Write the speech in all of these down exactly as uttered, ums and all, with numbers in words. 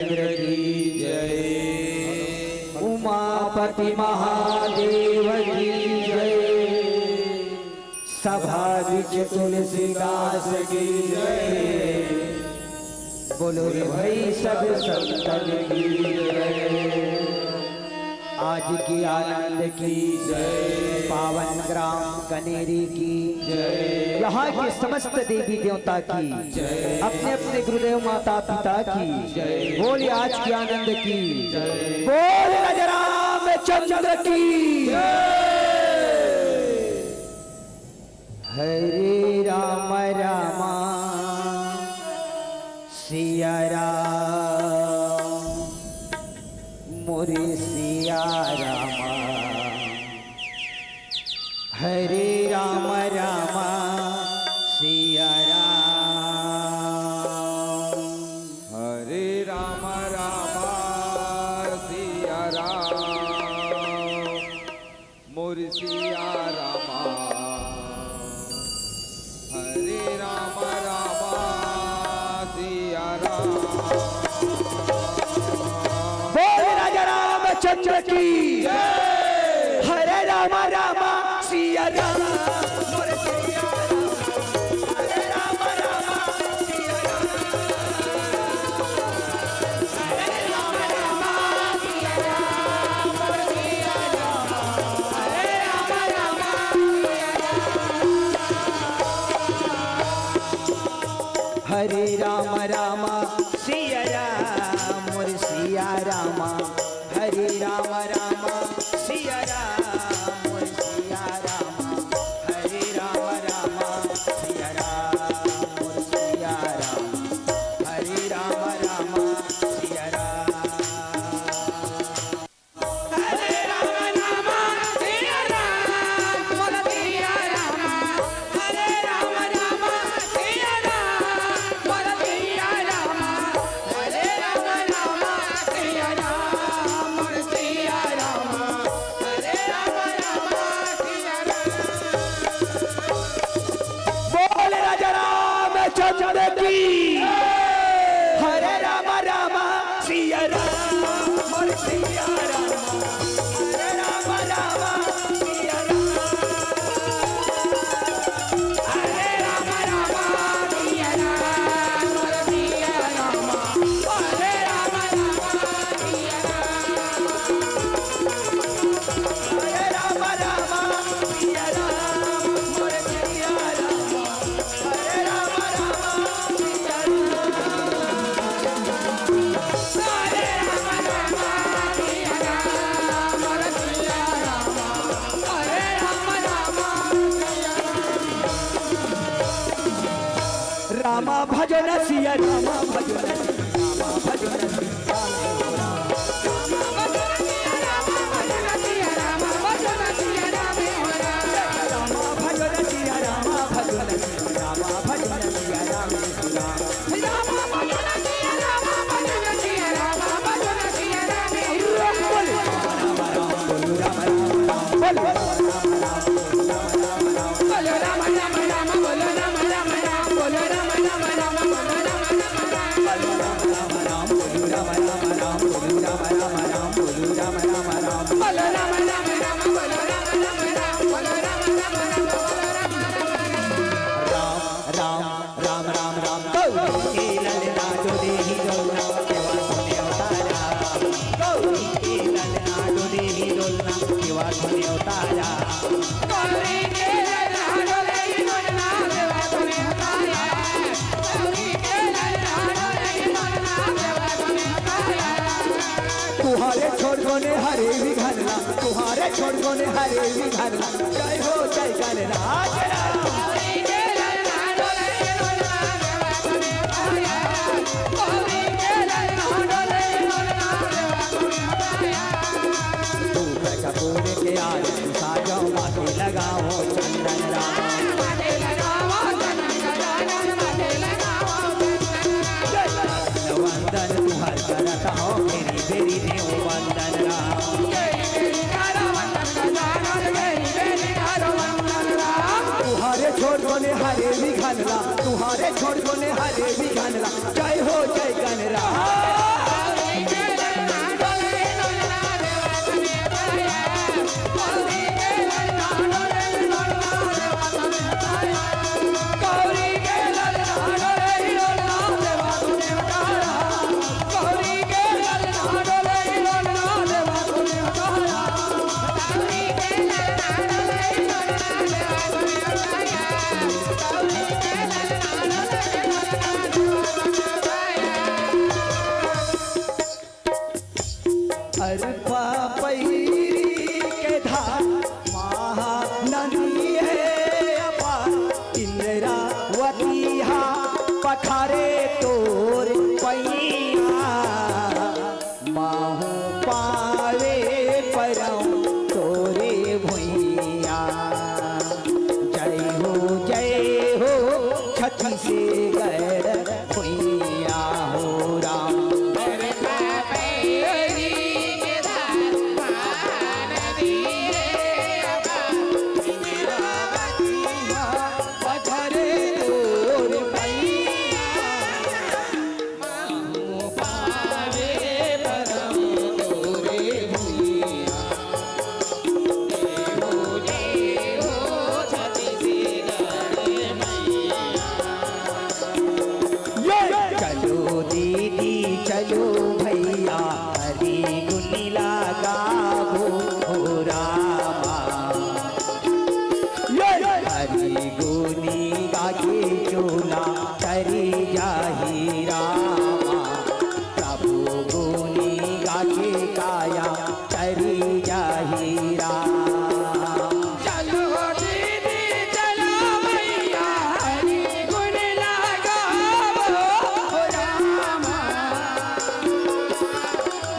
चंद्र की जय, उमापति महादेव की जय, सभा बिच तुलसीदास की जय। बोलो रे भाई सब संतन की जय। आज के आनंद की जय, पावन ग्राम कनेरी की जय, यहाँ के समस्त देवी देवता की जय, अपने अपने गुरुदेव माता पिता की जय। बोलिए आज के आनंद की जय। बोल राजा रामचंद्र की जय। हरे राम राम सिया राम, मोरे सिया राम। हरे राम राम सिया राम। हरे राम राम सिया राम, मोर सिया रामा। हरे राम राम सिया राम। बोल राजा रामचंद्र की जय। हरे राम राम सिया राम। मोर सिया राम। हरे राम राम सिया राम। हरे राम राम सिया राम, मोर सिया राम। हरे राम राम सिया राम, मोर सिया राम। हरे राम राम सिया राम, मोर सिया राम। हरे राम राम सिया राम। हरे राम राम सिया राम, बोल सिया राम। हरे राम राम सिया राम, बोल सिया राम। हरे राम राम सिया राम, बोल सिया राम। हरे राम राम सिया राम। बोल राजा रामचंद्र की। हरे राम राम सिया राम, मोर सिया राम। हरे राम राम सिया राम। हरे राम राम सिया राम, मोर सिया राम। हरे राम राम सिया राम। हरे राम राम सिया राम, मोर सिया राम। हरे राम राम सिया राम। हरे राम राम सिया राम, मोर सिया राम। हरे राम राम सिया राम। रामा भजन सिया रामा भजन, रामा भजन सिया राम। राम राम राम राम राम। गौरी के ललना डोले ही डोलना, केवा सुने अवतारा। गौरी के ललना डोले ही डोलना, केवा सुने अवतारा। गौरी के ललना डोले ही डोलना, केवा सुने अवतारा। गौरी के ललना डोले ही डोलना, केवा सुने अवतारा। तुहारे छोड़ कोने हरे विघन ला, तुहारे छोड़ कोने हरे विघन ला। जय हो जय गणराज राम। धूप कपूर के आरती साजो, माथे लगाओ चंदन राम। वंदन तुहर करत हो, मेरी बेरी देव वंदन राम। तुहारे छोड़ कोने हरे विघन ला, तुहारे छोड़ कोने हरे विघन ला। जय हो जय गणराम। पपैरी के धार महानदी हे अपार, इंद्रावती हा पखारे तोर पैया। महूँ पावे परौं तोरे भुइयाँ। जय हो, जय हो, छत्तीसगढ़ भुइयाँ हो राम। चलो दीदी चलो भैया, हरि गुनी लगाबो हो रामा। हरि गुनी गाके चोला तरी जाही रामा। प्रभु गुनी गाके काया तरी जाही राम। चलो दीदी चलो भैया, हरि गुण लगाओ रामा।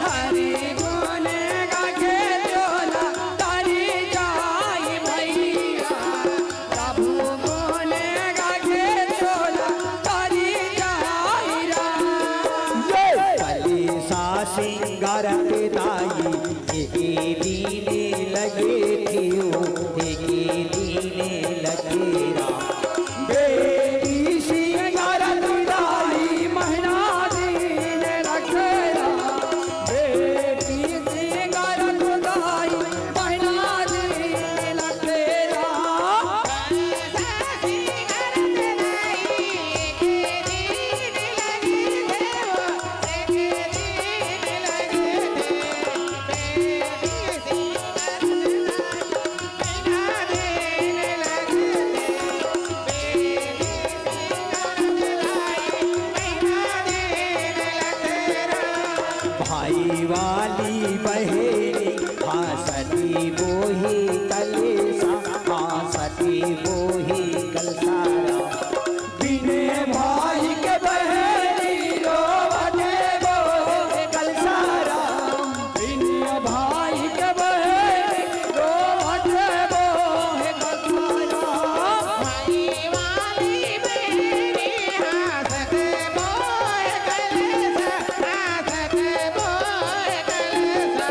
हरि गुण गाके चोला तरी जाई भैया। प्रभु गुण गाके चोला तरी जाई राम। कलेसा सिंगारत दाई, एके दिन लगे थे ओ, एके दिन लगे राम। बेटी सिंगारत दाई, महीना दिन लगे राम। बेटी सिंगारत दाई, महीना दिन लगे राम। भाई वाली बहिनी, हाँसती बोही कलेसा, हाँसती बोही कलसारा। बिने भाई के बहिनी, रोवत बोहे कलसारा। बिने भाई के बहिनी, रोवत बोहे कलसारा। भाई वाली बहिनी, हाँसत बोहे कलसा, हाँसत बोहे कलसा।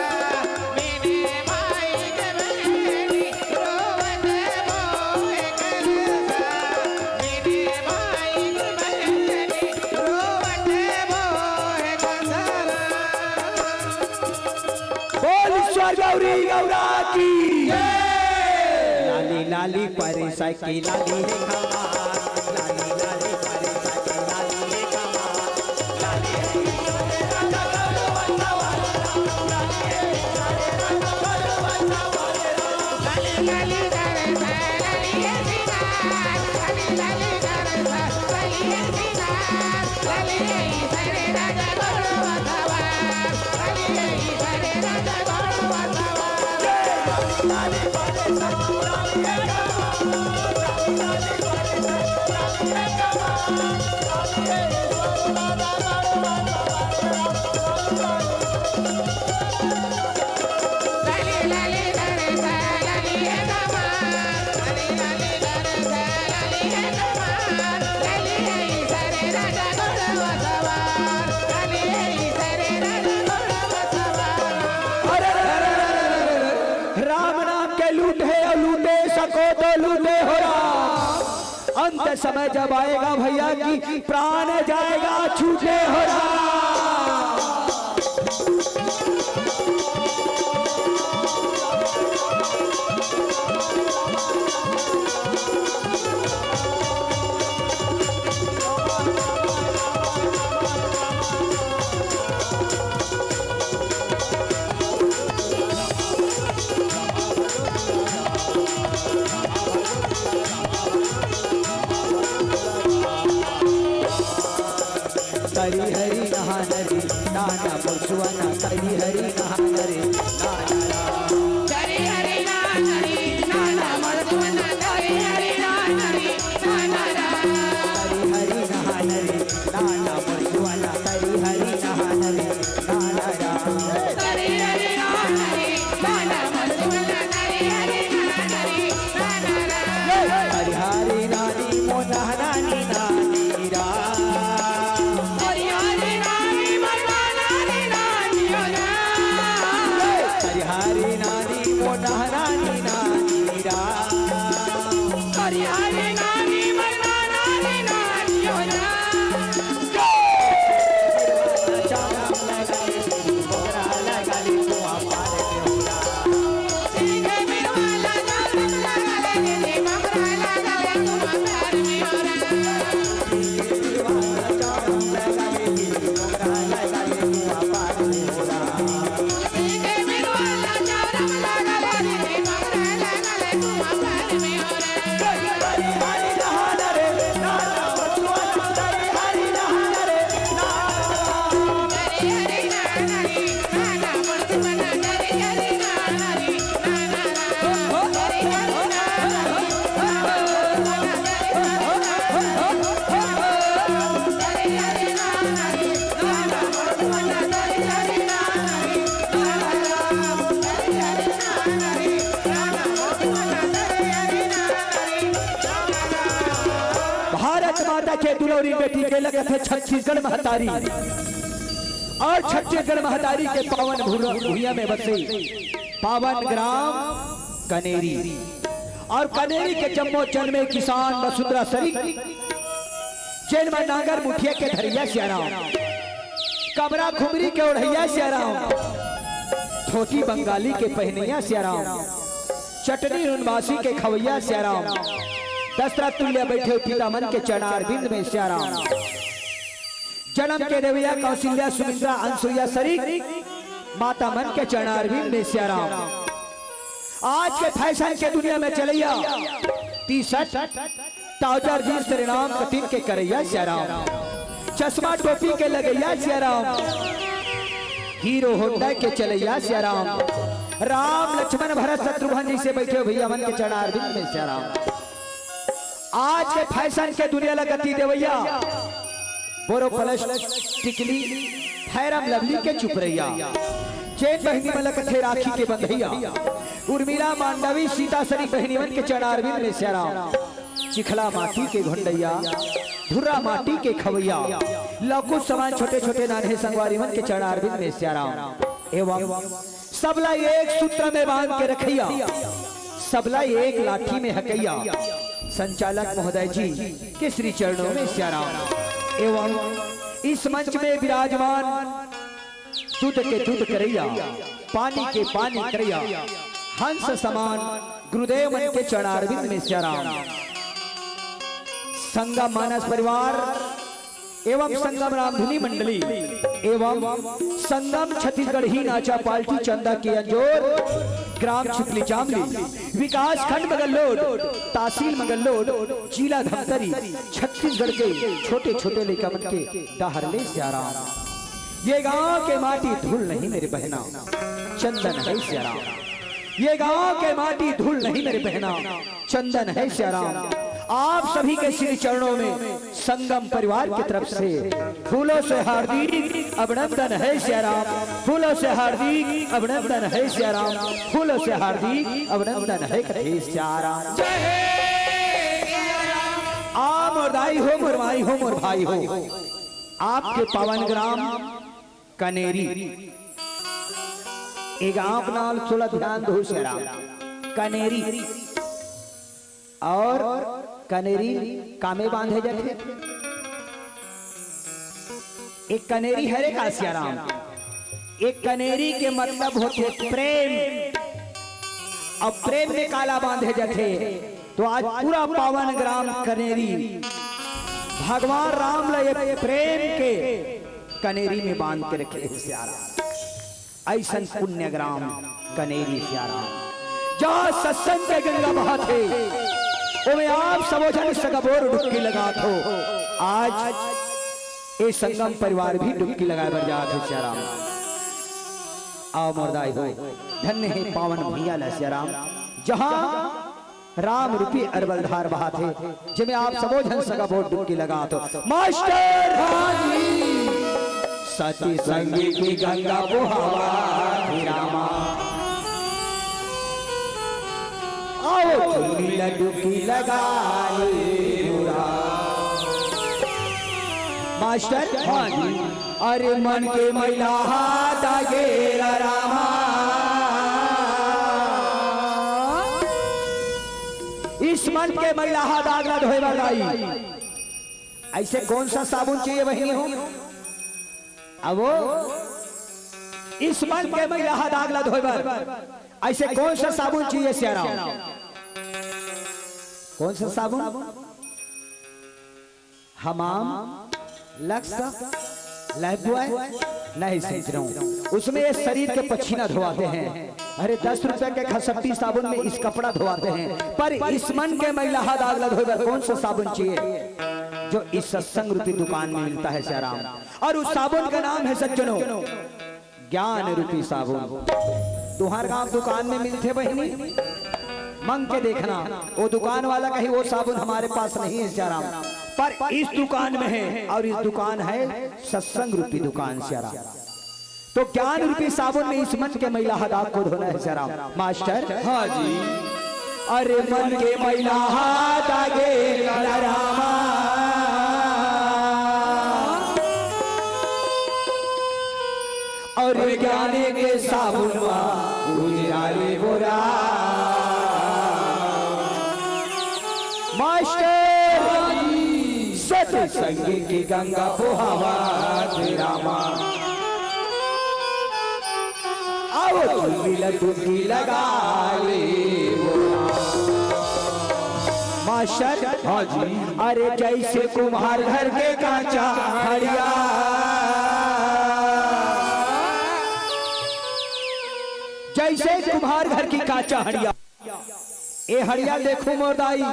बोल स्वर गौरी गौरा की। लाली लाली परसा के लाली हे कमाल, लाली लाली परसा के लाली हे कमाल। अरे, अरे, अरे, अरे, अरे, अरे, अरे, राम नाम के लूट हे अउ लूटे सको तो लूटे हो राम। अंत समय जब आएगा भैया कि प्राण जाएगा छूटे हो राम। हरि हरि नहा ना मोर सुआ ना तरी हरी नहान रे, ना, ना, ना। तरी हरी नहान रे, ना, ना मोर सुआ ना तरी हरी नहान रे, ना, ना, ना। तरी हरी नहान रे, ना, ना मोर सुआ ना तरी हरी नहान रे, ना, ना, ना। तरी हरी नहान रे, ना, ना मोर सुआ ना तरी हरी नहान रे, ना, ना, ना। तरी हरी नानी मोर नहनानी नानी रा। हरियाली नानी मरदाना रे नानी हो ना। हरियाली नानी मोर नहनानी नानी रा। हरियाली नानी मरदाना रे नानी हो ना। भारत माता के दुलौरी बेटी के लगत हे छत्तीसगढ़ महतारी। और छत्तीसगढ़ महतारी के पावन भूलो-, भुइयां में बसे पावन ग्राम कनेरी। और कनेरी के जम्मो जनमे किसान वसुंधरा सरीख, जेन म नांगर मुठिया के धरइया सियाराम, कबरा खुमरी के ओढ़इया सियाराम, धोती बंगाली के पहनइया सियाराम, चटनी नून मासी के खवइया सियाराम, दशरथ तुल्य बैठे पिता मन के चरणार बिंद में सियाराम। जनम के देवइया कौशल्या सुमित्रा अनसुईया सरीख माता मन के चरणार बिंद में सियाराम। आज के फैशन के दुनिया में चलइया टी शर्ट, ट्राउजर, जींस, तेरे नाम कटिंग के करइया सियाराम, चश्मा टोपी के लगइया सियाराम, हीरो होंडा के चलइया सियाराम, राम लक्ष्मण भरत शत्रुघ्न जइसे बैठे हो भइया मन के चरणार बिंद में सियाराम। आज के फैशन के दुनिया ल गति देवइया, बोरो प्लस, टिकली, फैरम लवली के चुपरइया, जेन बहिनी मन ल कथे राखी के बंधइया, उर्मिला, मांडवी, सीता सरी बहिनी मन के चरणार बिंद में सियाराम, चिखला माटी के घोंडइया, धुर्रा माटी के खवइया, लौकुश समान छोटे छोटे नान्हे संगवारी मन के चरणार बिंद में सियाराम। एवं सबला एक सूत्र में बांध के रखइया, सबला एक लाठी में हकइया संचालक महोदय जी के श्री चरणों में सियाराम। एवं इस मंच में विराजमान दूध के दूध करइया, पानी के पानी करइया, हंस समान गुरुदेव मन के चरणार बिंद में सियाराम। संगम मानस परिवार एवं संगम रामधुनी मंडली एवं संगम छत्तीसगढ़ी नाचा पार्टी चंदा के अंजोर, ग्राम छिपली जामली, विकास खंड मगरलोड, तहसील मगरलोड, जिला धमतरी, छत्तीसगढ़ के छोटे छोटे लइका मन के डहर ले सियाराम। ये गांव के माटी धूल नहीं मेरे बहना, चंदन है सियाराम। ये गांव के माटी धूल नहीं मेरे बहना, चंदन है सियाराम। आप सभी के श्री चरणों में संगम परिवार की तरफ से फूलों से हार्दिक अभिनंदन है सियाराम, फूलों से हार्दिक अभिनंदन है सियाराम, फूलों से हार्दिक अभिनंदन है कथे सियाराम। जय हे सियाराम। आ मोर दाई हो, मोर माई हो, मोर भाई हो, आपके पावन ग्राम कनेरी। ए गांव के नाम थोड़ा ध्यान दो सियाराम, कनेरी। और कनेरी कामे बांधे जाथे? एक कनेरी हरे का सियाराम, एक कनेरी के मतलब होथे प्रेम। अब प्रेम में काला बांधे जाथे, तो आज पूरा पावन ग्राम कनेरी भगवान राम ल ये प्रेम के कनेरी में बांध के रखे हे सियाराम। अइसन पुण्य ग्राम कनेरी सियाराम, जहाँ सत्संग के गंगा बहत हे, ओमे आप सबो झन सगबोर डुबकी लगात हो। आज ए संगम परिवार भी डुबकी लगाए बर जात हे सियाराम। आओ मोर दाई हो, धन्य हे पावन भुइयां ल सियाराम, जहां राम रूपी अरबल धार बहाथे, जेमे आप सबो झन सगा बोर डुबकी लगात हो। मास्टर! हाँ जी। सती संगी की गंगा बोहावत हे रामा। आओ झूमी ल डुबकी लगा ले बुरा। मास्टर, हाँ जी। अरे मन के मैला हाथ आगे रामा। इस मन के मैला हा दाग ला धोए बर दाई, ऐसे कौन सा साबुन चाहिए बहिनी हो? अब वो इस मन के मैला हा दाग ला धोए बर ऐसे कौन सा साबुन चाहिए सियाराम? कौन सा साबुन? हमाम, लक्स, लाइफबॉय? नहीं, सोच रहा हूँ, उसमें ये शरीर के पसीना धोवाते हैं। अरे, दस रुपए के खसट्टी साबुन में इस कपड़ा धोवाते हैं, पर इस मन के मैला हा दाग ला धोए बर कौन सा साबुन चाहिए, जो इस सत्संग रूपी दुकान में मिलता है सियाराम? और उस साबुन का नाम है सज्जनों, ज्ञान रूपी साबुन। तुहार गांव दुकान में मिलथे बहिनी, मंग के देखना, वो दुकान वाला कही, "वो साबुन हमारे पास नहीं है सियाराम, पर इस दुकान में है, और इस दुकान है सत्संग रूपी दुकान सियाराम।" तो ज्ञान रूपी साबुन में इस मन के मैला हा दाग को धोना है सियाराम। मास्टर, हाँ जी। अरे मन के मैला हा दागे ला रामा, और ज्ञाने के साबुन मा उजरा ले बोरा। मास्टर, सत संग की गंगा बोहावत हे रामा। आओ चुल्ली ला डुबकी लगा ले बोरा। मास्टर, हाँ जी। अरे जैसे कुम्हार घर के कांचा हड़िया, जैसे कुम्हार घर की कांचा हड़िया। ए हड़िया देखो मोर दाई,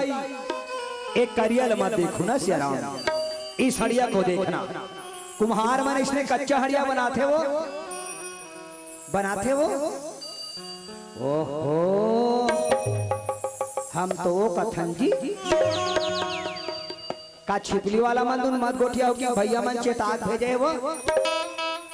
ए करिया ल मत देखो ना सियाराम, इस हड़िया को देखना। कुम्हार मन इसने कच्चा हड़िया बनाथे वो, बनाथे वो। ओहो, हम तो वो कथन जी, का छिपली वाला मन दुन मत गोठियाओ कि भैया मन चेताक भेजे वो,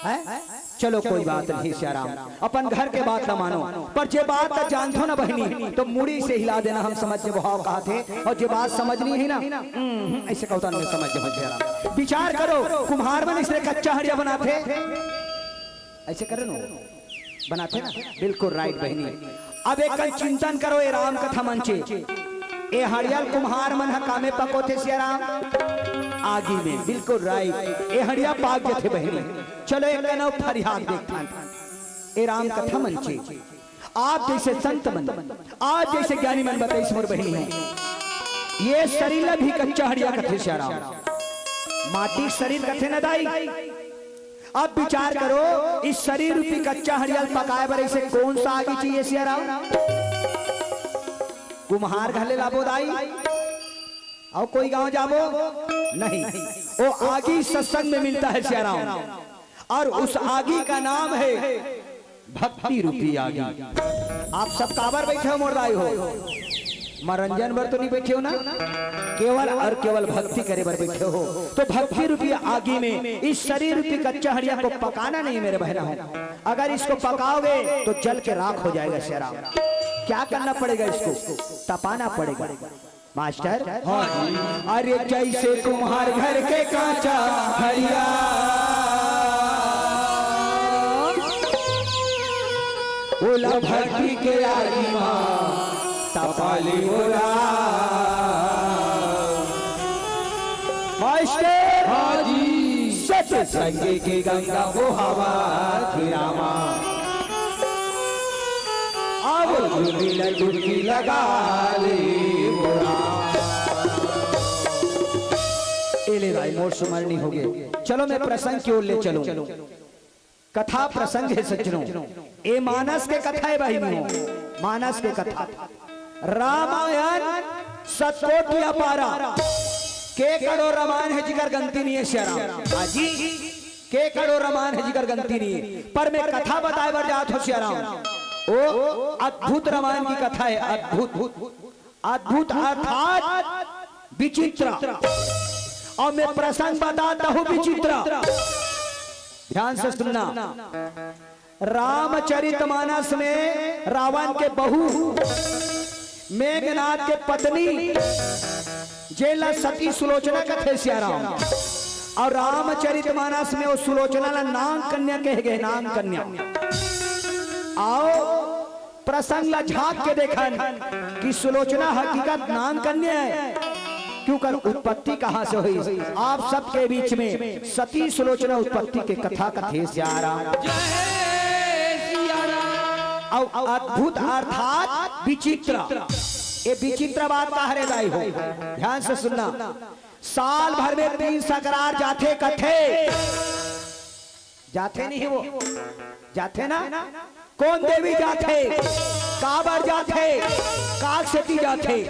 हैं? चलो कोई बात नहीं सियाराम, अपन घर के बात ना मानो, पर जे बात ला जानथो ना बहिनी, तो मुड़ी से हिला देना, हम समझ के भाव कहा थे, और जे बात समझनी है ना, हम्म, ऐसे कहता मैं समझ के सियाराम। विचार करो, कुम्हार मन इसने कच्चा हड़िया बनाथे, ऐसे करे नो, बनाथे ना, बिल्कुल राइट बहिनी। अब एक कन चिंतन करो, ए राम कथा मंचे, ए हड़िया ल कुम्हार मन ह कामे पकोथे सियाराम, आगी में, बिल्कुल राइट। ए हड़िया पाक जथे बहिनी। चलो एक कन अउ फरियाद देखथन, ए राम कथा मंचे, आप जैसे संत मन, आप जैसे ज्ञानी मन बताइस मोर बहिनी हो, ये शरीर ला भी कच्चा हड़िया कथे सियाराम, माटी के शरीर कथे न दाई। अब विचार करो, इस शरीर रूपी कच्चा हड़िया ल पकाए बर ऐसे कौन सा आगी चाहिए सियाराम? कुम्हार घर ले लाबो दाई, अउ कोई गांव जाबो नहीं। वो आगी सत्संग में मिलता है सियाराम, और उस आगी का नाम है भक्ति रूपी आगी। आप सब काबर बैठे हो मोर दाई हो? मनोरंजन बर तो नहीं बैठे हो ना, केवल और केवल भक्ति करे बर बैठे हो। तो भक्ति रूपी आगी में इस शरीर रूपी कच्चा हड़िया को पकाना नहीं मेरे बहना हो। अगर इसको पकाओगे तो जल के राख हो जाएगा सियाराम। क्या करना पड़ेगा इसको? तपाना पड़ेगा। मास्टर, हाँ जी। अरे जैसे कुम्हार घर के कांचा हड़िया, ओला भट्टी के आगी मा तपाली बोला। मास्टर, हाँ जी। सत संग के गंगा बोहावत हे रामा, आवो चुल्ली ला डुबकी लगा ले बोला। ए ले भाई, मोर सुमरनी हो गे। चलो मैं प्रसंग की ओर ले चलूं। कथा प्रसंग हे सज्जनों, ए मानस के कथा हे बहिनी हो, मानस के कथा। रामायण सतकोटिया पारा, के करोड़ रामायण हे जिकर गनती नइ हे सियाराम। हाँ जी, के करोड़ रामायण हे जिकर गनती नइ हे, पर मैं कथा बताय बर जात हों सियाराम। ओ अद्भुत रामायण के कथा हे, अद्भुत, अद्भुत अर्थात विचित्र। अउ मैं प्रसंग बतात हों विचित्र, ध्यान से सुनना। रामचरितमानस में रावण के बहू, मेघनाद के पत्नी, जेला सती सुलोचना कथे सियाराम। अउ रामचरितमानस में ओ सुलोचना ला नाग कन्या कहे गे, नाग कन्या। अउ प्रसंग ला झांक के देखन कि सुलोचना हकीकत नाग कन्या हे कि ओकर उत्पत्ति कहाँ से होइस। आप सबके बीच में सती सुलोचना उत्पत्ति के कथा कथे सियाराम। अउ अद्भुत अर्थात विचित्र। ये विचित्र बात का हरे दाई हो, ध्यान से सुनना। साल भर में तीन सकरार जाथे कथे, जाथे नहीं वो, जाथे ना? कोन देवी जाथे, काबर जाथे, काक सेती जाथे?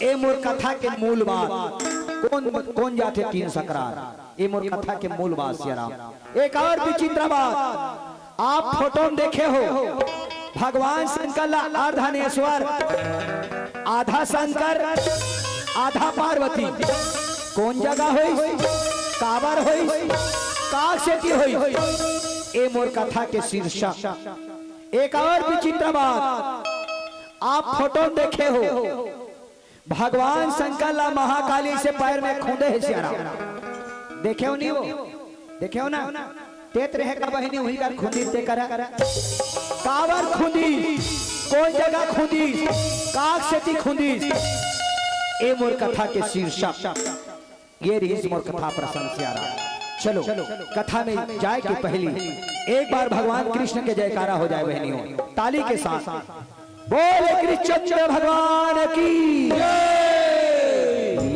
ए मोर कथा के मूल बात। कोन, कोन जाथे तीन सकरार? ए मोर कथा के मूल बात सियाराम। एक अउ विचित्र बात, आप फोटो में देखे हो, भगवान शंकर ला अर्धनेश्वर, आधा शंकर, आधा पार्वती। कोन जगह होइस, काबर होइस, काक सेती होइस? ए मोर कथा के शीर्षक। एक अउ विचित्र बात, आप फोटो में देखे हो, भगवान शंकर ला महाकाली से पैर में खूंदे हे सियाराम। देखे हो नहीं वो? देखे हो ना? तेत रहे का बहिनी उही कर खूंदी ते करा। काबर खूंदी? कोन जगह खूंदी? काक सेती खूंदी? ए मोर कथा के शीर्षक। ये रहिस मोर कथा प्रसंग सियाराम। चलो, कथा में जाय के पहिली एक बार भगवान कृष्ण के जयकारा हो जाय बहिनी हो, ताली के साथ। बोले कृष्णचंद्र भगवान की।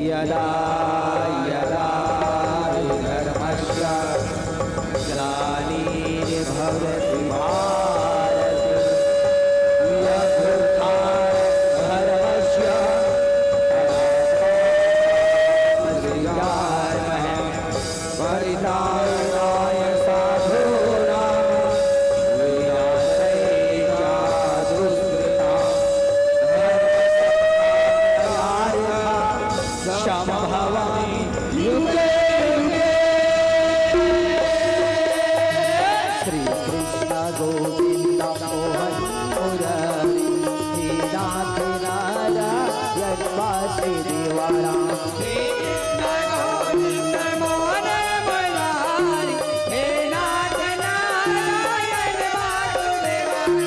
यदा यदा धर्मस्य ग्लानिर्भवति भारत, अभ्युत्थानम् धर्मस्य तदात्मानमभ्युदयाम्यहम्। परित्राणाय साधूनां विनाशाय च दुष्कृताम्। धर्मसंस्थापनार्थाय सम्भवामि युगे युगे। श्री कृष्ण गोविंद मोहन मुरारी, हे नाथ नारायण वासुदेवा राम। श्री कृष्ण गोविंद मोहन मुरारी, हे नाथ नारायण वासुदेवा राम।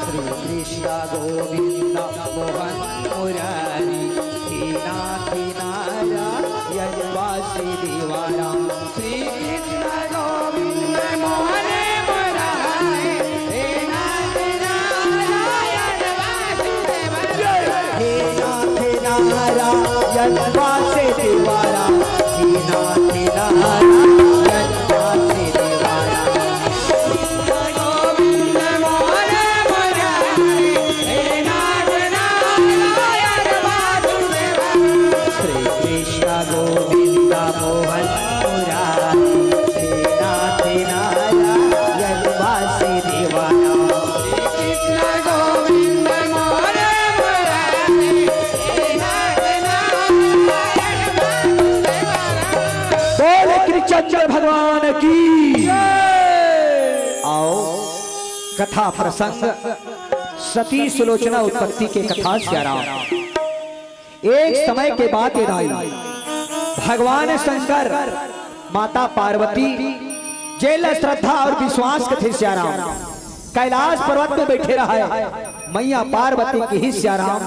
श्री कृष्ण गोविंद मोहन मुरारी, हे नाथ नारायण वासुदेवा राम। श्री कृष्ण गोविंद मोहन मुरारी, हे नाथ नारायण वासुदेवा राम। हे नाथ नारायण वासुदेवा राम, हे नाथ नारायण वासुदेवा राम। श्री कृष्ण गोविंद मोहन मुरारी, हे नाथ नारायण वासुदेवा राम। श्री कृष्ण गोविंद मोहन मुरारी, हे नाथ नारायण वासुदेवा राम। बोले कृष्णचंद्र भगवान की। आओ, कथा प्रसंग सती सुलोचना उत्पत्ति के कथा सियाराम। एक समय के बात ए दाई, भगवान शंकर, माता पार्वती, जेला श्रद्धा अउ विश्वास कथे सियाराम, कैलाश पर्वत में बइठे रहय। मइया पार्वती किहिस सियाराम,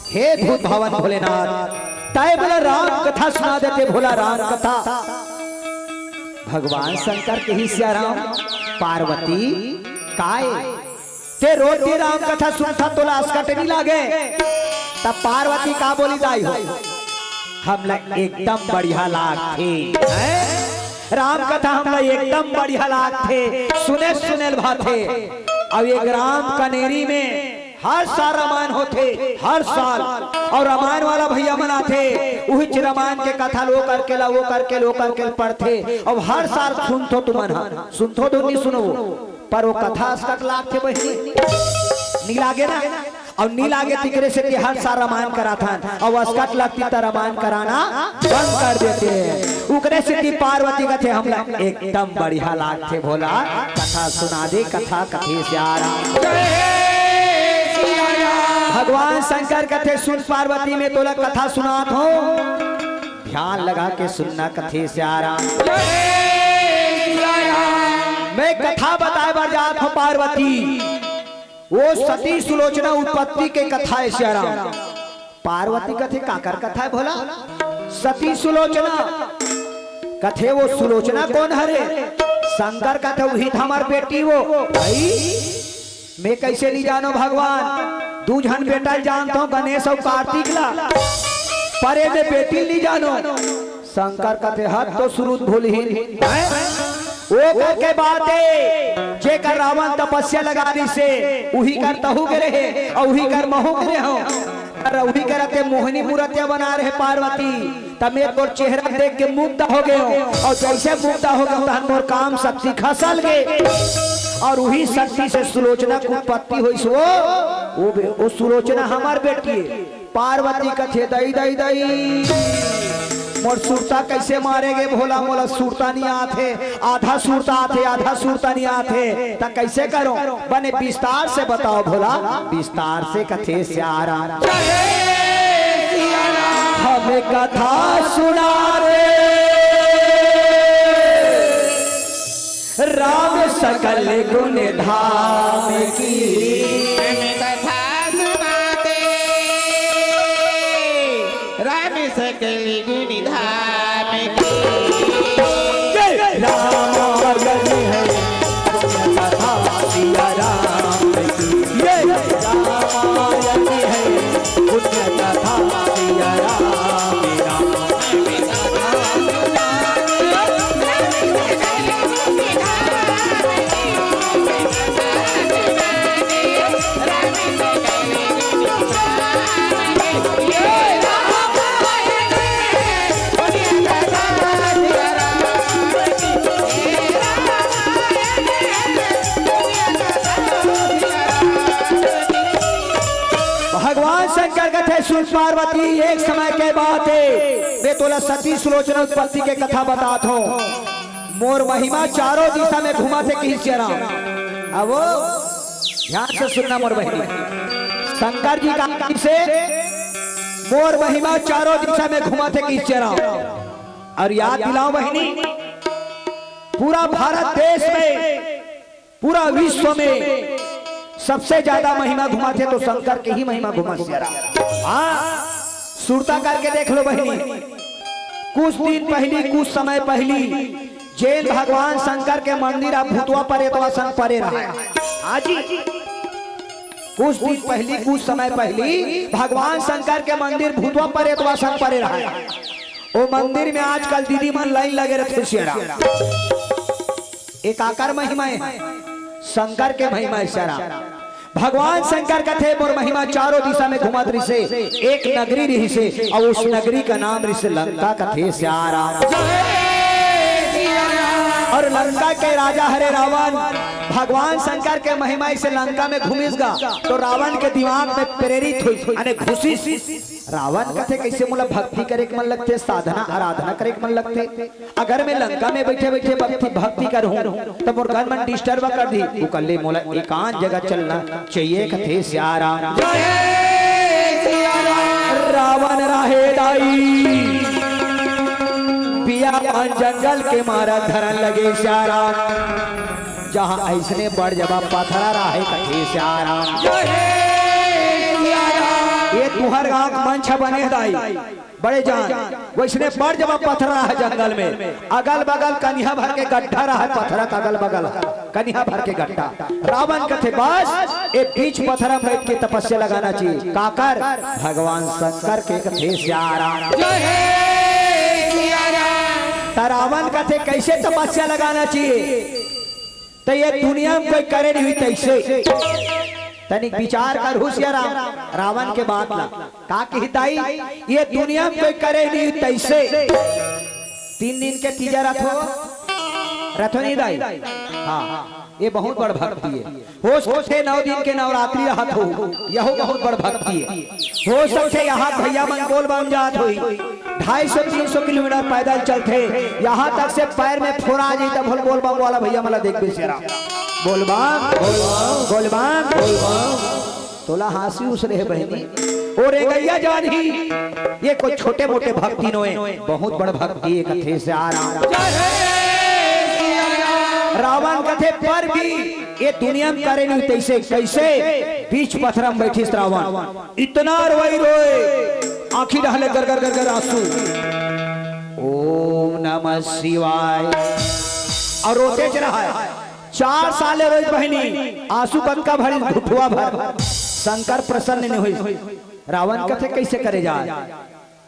हे भूत भावन भोलेनाथ, तैं मोला राम कथा सुना देते भोला, राम कथा। भगवान शंकर किहिस सियाराम, पार्वती, काय? तें रोज दिन राम कथा सुनथस, तोला असकट नइ लागे? तब पार्वती का बोली दाई हो, हमला एकदम बढ़िया लागथे, हैं? राम कथा हमला एकदम बढ़िया लागथे, सुने सुने ल भाथे। अउ एक राम कनेरी में हर साल रामायण होथे, हर साल। अउ रामायण वाला भइया मन आथे, उहिच रामायण के कथा ल ओ करके ला, ओ करके ला, ओ करके ला पढ़थे। अउ हर साल सुनथो तुमन ह, सुनथो तो नी सुनो, पर ओ कथा असकट लागथे बहिनी, नी लागे ना? अउ नी लागे, तिकरे सेती हर साल रामायण कराथन, अउ असकट लगतिस त रामायण कराना बंद कर देथे। उकरे सेती पार्वती कथे, हमला एकदम बढ़िया लागथे भोला, कथा सुना दे, कथा कथे सियाराम। भगवान शंकर कथे, सुन पार्वती, मैं तोला कथा सुनात हंव, ध्यान लगा के सुनना, कथे सियाराम। मैं कथा बताय बर जात हंव पार्वती, ओ सती सुलोचना उत्पत्ति के कथा हे सियाराम। पार्वती कथे, काकर कथा हे भोला? सती सुलोचना। कथे, ओ सुलोचना कोन हरे? शंकर कथे, उही त हमर बेटी ओ। भाई, मैं कइसे नी जानों भगवान? दू झन बेटा ल जानत हंव, गणेश अउ कार्तिक ला, पर ए मैं बेटी ल नी जानों। शंकर कथे, हद तो सुरत भूलही। हैं? ओ करके बात हे, जेकर रावण तपस्या लगा दिसे, उही कर तहूं गे रहे, अउ उही कर महूं गे रहेंव। अउ उही कर ते मोहिनी मूरतिया बनाय रहे पार्वती, त मैं तोर चेहरा देख के मुग्ध हो गेंव, अउ जइसे मुग्ध हो गेंव, तहन मोर काम शक्ति खसल गे, अउ उही शक्ति से सुलोचना के उत्पत्ति होइस ओ, ओ बे-, ओ सुलोचना हमर बेटी हे। पार्वती कथे, दई, दई, दई, मोर सुरता कइसे मारे गे भोला, मोला सुरता नी आथे, आधा सुरता आथे, आधा सुरता नी आथे, त कइसे करों? बने विस्तार से बताव भोला, विस्तार से, कथे सियाराम। हमें कथा सुना रे, राम सकल गुण धाम की। हमें कथा सुना दे, राम सकल गुण धाम की। जय राम आयन है, पुण्य कथा सिया राम की। जय राम आयन है, पुण्य कथा सिया राम, राम। भगवान शंकर कथे, सुन पार्वती, एक समय के बात हे, मैं तोला सती सुलोचना उत्पत्ति के कथा बतात हंव। मोर महिमा चारों दिशा में घूमत हे, कहिस सियाराम। अब ओ, ध्यान से सुनना मोर बहिनी, शंकर जी का नाम से मोर महिमा चारों दिशा में घूमत हे, कहिस सियाराम। अउ याद दिलावंव बहिनी, पूरा भारत देश में, पूरा विश्व में सबसे ज्यादा महिमा घूमत हे त शंकर के ही महिमा घूमत हे सियाराम। हां, सुरता करके देख लो बहिनी, कुछ दिन पहिली, कुछ समय पहिली जेन भगवान शंकर के मंदिर ह भूतवा परेतवा संग परे रहय। हां जी, कुछ दिन पहिली, कुछ समय पहिली भगवान शंकर के मंदिर भूतवा परेतवा संग परे रहय। ओ मंदिर में आजकल दीदी मन लाइन लगे रहिथे सियाराम। ए काकर महिमा हे? शंकर के महिमा हे सियाराम। भगवान शंकर कथे, मोर महिमा चारों दिशा में घूमत रिहिसे, एक नगरी रिहिसे, अउ उस नगरी का नाम रिहिसे लंका, कथे सियाराम। अउ लंका के राजा हरे रावण, भगवान शंकर के महिमा से लंका में घूमिस गा, त रावण के दिमाग में प्रेरित होइस, अने घुसिस। रावण कथे, कइसे मोला भक्ति करे के मन लगथे, साधना आराधना करे के मन लगथे। अगर मैं लंका में बइठे बइठे भक्ति, भक्ति करहूं, त मोर गन मन disturb कर दिही। उकल्ले मोला एकांत जगह चलना चाहिए, कथे सियाराम। रावण रहे दाई बियावान, जंगल के मारा धरन लगे सियाराम। जहां अइसने बड़ जबा पथरा रहे, कथे सियाराम। ए तुंहर गांव के मंच बने दाई, बड़े जान, वइसने बड़ जबा पथरा रहे जंगल में, अगल बगल कनिहा भर के गड्ढा रहे, पथरा के अगल बगल कनिहा भर के गड्ढा। रावण कथे, बस ए बीच पथरा में बइठ के तपस्या लगाना चाहिए। काकर? भगवान शंकर के, कथे सियाराम। त रावण कथे, कइसे तपस्या लगाना चाहिए? त ए दुनिया में कोई करे नहीं तइसे। तनिक विचार करहू सिया राम, रावण के बात ला। का कही दाई, ये दुनिया में कोई करे नहीं तैसे। तीन दिन के तीजा रथो, रथो नहीं दाई। हाँ, ये बहुत बड़ भक्ति है। हो सकथे नौ दिन के नवरात्रि रहत हो, यहू बहुत बड़ भक्ति है। हो सकथे यहाँ भैया मन बोल बम जात होई, ढाई सौ तीन सौ किलोमीटर पैदल चलथे, यहाँ तक से पैर में फोरा आ जाई, तब बोल बम वाला भैया मन ला देखबे सिया राम। बोल बम, बोल बम, बोल बम, बोल बम। तोला हाँसी उसरे हे बहिनी, ओ रे गैया जानही, ये कोई छोटे मोटे भक्ति नोय, बहुत बड़ भक्ति है कथे सिया राम। रावण कथे पर भी ये दुनिया में करे नहीं तैसे, कैसे? बीच पथरा में बैठिस रावण, इतना रोई रोए, आँखी डहले गर गर गर गर आंसू। ओम नमः शिवाय। और रोते च रहा है। चार साल ले रोई बहिनी, आंसू कतका भरिस? घुटवा भर। शंकर प्रसन्न नहीं होइस। रावण कथे कैसे करे जाए?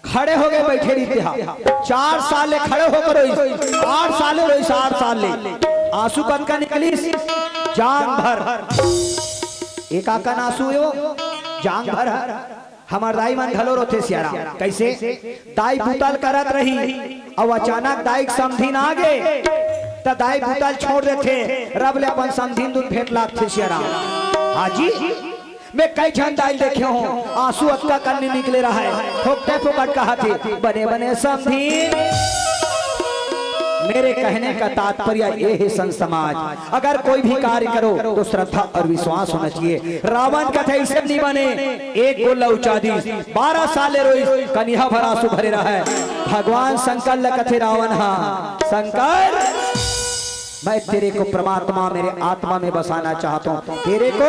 खड़े हो गए, बैठे रहिते हा। चार साल ले खड़े होकर रोइस, आठ साल ले रोइस, आठ साल ले। आंसू कतका निकलिस? जांग भर। एक आकन आंसू हे वो, जांग भर हर। हमर दाई मन घलो रोथे सिया राम। कैसे? दाई बुता ल करत रही, अउ अचानक दाई के समधिन आ गे, त दाई बुता ल छोड़ देथे, रब ले अपन समधिन दूध भेंट लागथे सिया राम। हाँ जी, मैं कई झन दाई ल देखे हों, आंसू अतका कन निकले रहय, फोकटे फोकट कहत हे, बने बने समधिन। मेरे कहने का तात्पर्य ये है, संत समाज, अगर कोई भी कार्य करो तो श्रद्धा और विश्वास होना चाहिए। रावण कथे अइसे नहीं बने, एक गोला उचा दिस, बारह साल ले रोइस, कनिहा भर आंसू भरे रहय। भगवान शंकर ल कथे रावण हा, शंकर, मैं तेरे को परमात्मा मेरे आत्मा में बसाना चाहता हूँ, तेरे को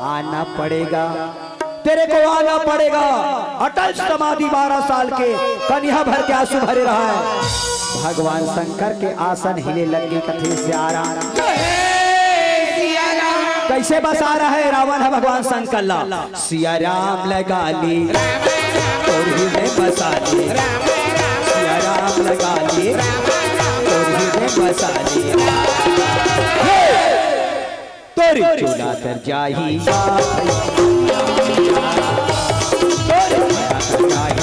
आना पड़ेगा, तेरे को आना पड़ेगा। अटल समाधि, बारह साल के, कनिहा भर के आंसू भरे रहय। भगवान शंकर के आसन हिले लगे, कथे सिया राम। कैसे बसा रहय रावण ह भगवान शंकर ला? सिया राम लगा ले, तोर हृदय बसा ले। सिया राम लगा ले, तोर हृदय बसा ले। हे! तोर चोला तर जाही, तोर चोला तर जाही।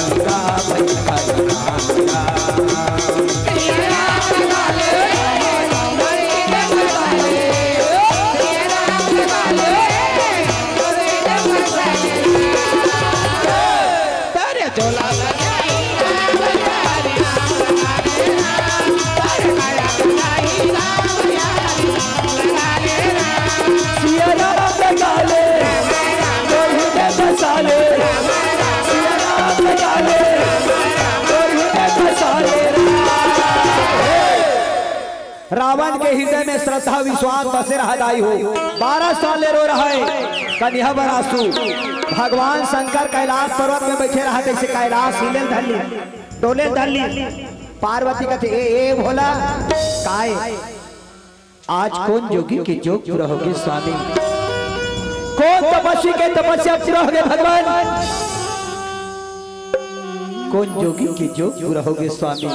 रावण के हृदय में श्रद्धा विश्वास बसे रहा दाई हो। बारह साल ले रो रहय कनिहा भर आंसू। भगवान शंकर कैलाश पर्वत में बैठे रहय, तइसे कैलाश हिले ल धर लिस, डोले ल धर लिस। पार्वती कथे, ए, ए भोला, काय? आज कोन जोगी के जोग पूरा होगे स्वामी? कोन तपस्वी के तपस्या पूरा होगे भगवान? कोन जोगी के जोग पूरा होगे स्वामी?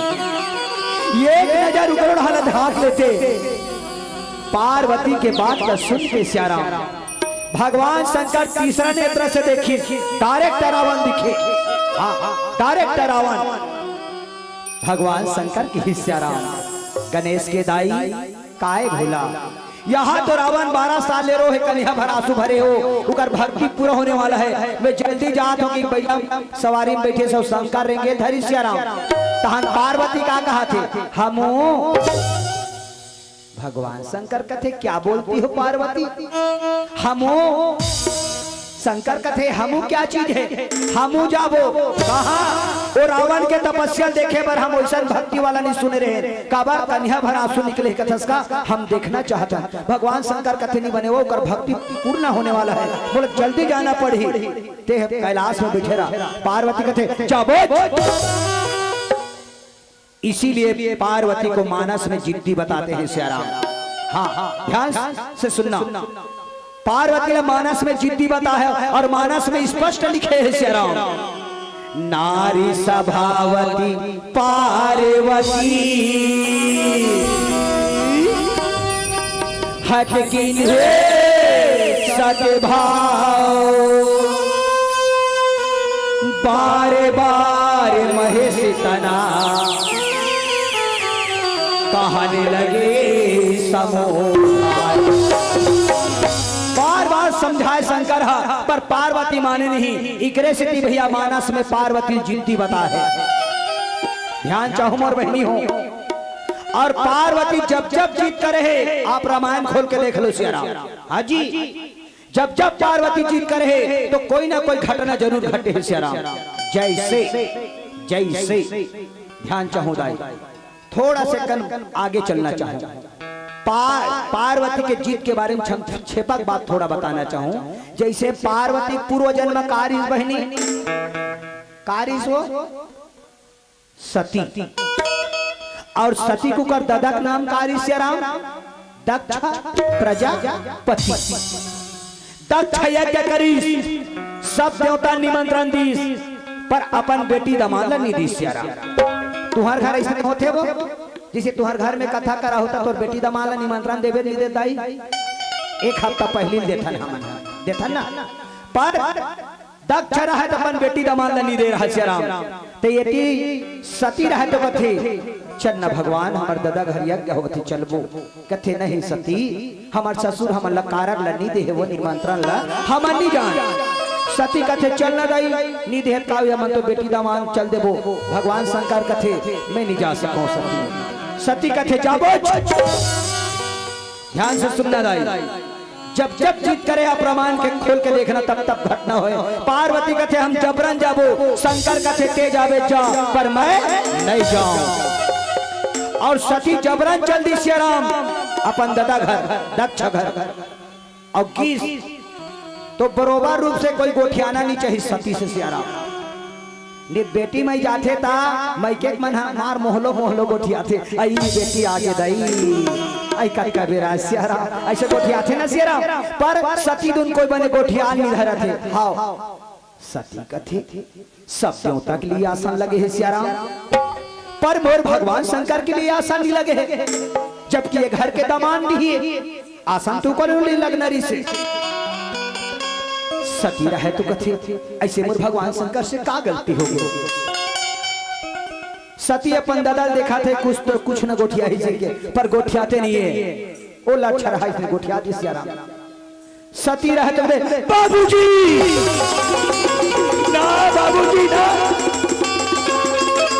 एक नजर उकरो ढाला झांक लेते। पार्वती के बात ला सुन के सिया राम, भगवान शंकर तीसरा नेत्र से देखिस, direct रावण दिखे। हाँ, direct रावण। भगवान शंकर कहिस सिया राम, गणेश के दाई, काय भोला, यहाँ तो रावण बारह साल ले रो हे, कनिहा भर आंसू भरे हो, उकर भक्ति पूरा होने वाला है। मैं जल्दी जात हों कि बइला सवारी में बैठे से शंकर रेंगे धरिस सिया राम। तहन पार्वती का कहत हे, हमू भगवान शंकर कथे, क्या बोलती हो पार्वती? हमू, शंकर कथे, हमू क्या चीज है? हमू जाबो। कहाँ? ओ रावण के तपस्या देखे बर हम ओइसन भक्ति वाला नहीं सुने रहे। काबर? कनिहा भर आंसू निकले कथस का, हम देखना चाहत हन। भगवान शंकर कथे, नहीं बने, वो ओकर भक्ति पूर्ण होने वाला है। बोले, जल्दी जाना पड़ही, ते कैलाश में बैठे रह। पार्वती कथे, जाबो। इसीलिए पार्वती को मानस में जिद्दी बताते हैं सिया राम। हाँ, ध्यान से सुनना। पार्वती ला मानस में जिद्दी बता है और मानस में स्पष्ट लिखे है सिया राम, नारी सभावती पार्वती हठ कीन्हे सत भाव बारे बारे महेश तना कहने लगे समोहाय। बार बार समझाए शंकर ह, पर पार्वती माने नहीं। इकरे सेती भैया मानस में पार्वती जिद्दी बता है। ध्यान चाहूं मोर बहनी हो। और पार्वती जब जब जिद करे है, आप रामायण खोल के देख लो सिया राम। हाँ जी, जब जब पार्वती जिद करे है तो कोई ना कोई घटना जरूर घटे है सिया राम। जैसे जैसे ध्यान चाहूं दाई, थोड़ा से कन आगे चलना चाहूं। पा, पार्वती के जिद के बारे में छम- छेपक बात थोड़ा बताना चाहूं। जैसे पार्वती पूर्व जन्म कारिस बहनी, कारिस हो सती, और सती कुकर ददक नाम कारिस सिया राम, दक्ष प्रजापति। दक्ष यज्ञ करिस, सब देवता निमंत्रण दीस, पर अपन बेटी दमांद ला नहीं दीस सिया राम। तुहर घर ऐसे होथे वो, जैसे तुहर घर में कथा करा होता, तोर बेटी दमांद ला निमंत्रण देबे नहीं देता ही। एक हफ्ता पहले ही देथन हमन, देथन ना। पर दक्ष रहत अपन बेटी दमांद ला नहीं दे रहा सिया राम। ते एती सती रहत कथे, "चल न भगवान, हमर ददा घर यज्ञ होवत हे, चलबो।" कथे, "नहीं सती, हमर ससुर हमन ला कारक ला नहीं दे हे, वो निमंत्रण ला हमन नहीं जान।" सती कथे, "चल न दाई, नहीं देहत का होई, हमन तो बेटी दमांद चल देबो।" भगवान शंकर कथे, "मैं नहीं जा सकूं सती।" सती कथे, "जाबो।" ध्यान से सुनना दाई, जब जब जिद करे, आप रामायण के खोल के देखना, तब तब घटना होए। पार्वती कथे, "हम जबरन जाबो।" शंकर कथे, "ते जाबे जा, पर मैं नहीं जाऊं।" और सती जबरन चल दी सिया राम अपन ददा घर, दक्ष घर। और गीस तो बरोबर रूप से कोई गोठियाना नहीं चाहिए सती से सिया राम। ने बेटी मई जाथे ता मइके के मन ह मार मोहलो मोहलो गोठियाथे, "अई बेटी आगे दई, अई कतका बेरा सिया राम", ऐसे गोठियाथे ना सिया राम। पर सती दुन कोई बने गोठियान नहीं धरत हे। हाव, सती कथे, "सब देवता के लिए आसन लगे हे सिया राम, पर मोर भगवान शंकर के लिए आसन नहीं लगे हे, जबकि ये घर के दमांद नहीं हे।" आसन तो करो ले लगना रही से। सती रहे तो कथे, "ऐसे मोर भगवान शंकर से का गलती हो गई?" सती अपन ददा ल देखाथे, कुछ तो कुछ न गोठियाही जी के, पर गोठियाते नहीं है। ओ लक्षण है इसने गोठिया दिस सिया राम। सती रहे तो कथे, "बाबूजी, ना बाबूजी, ना,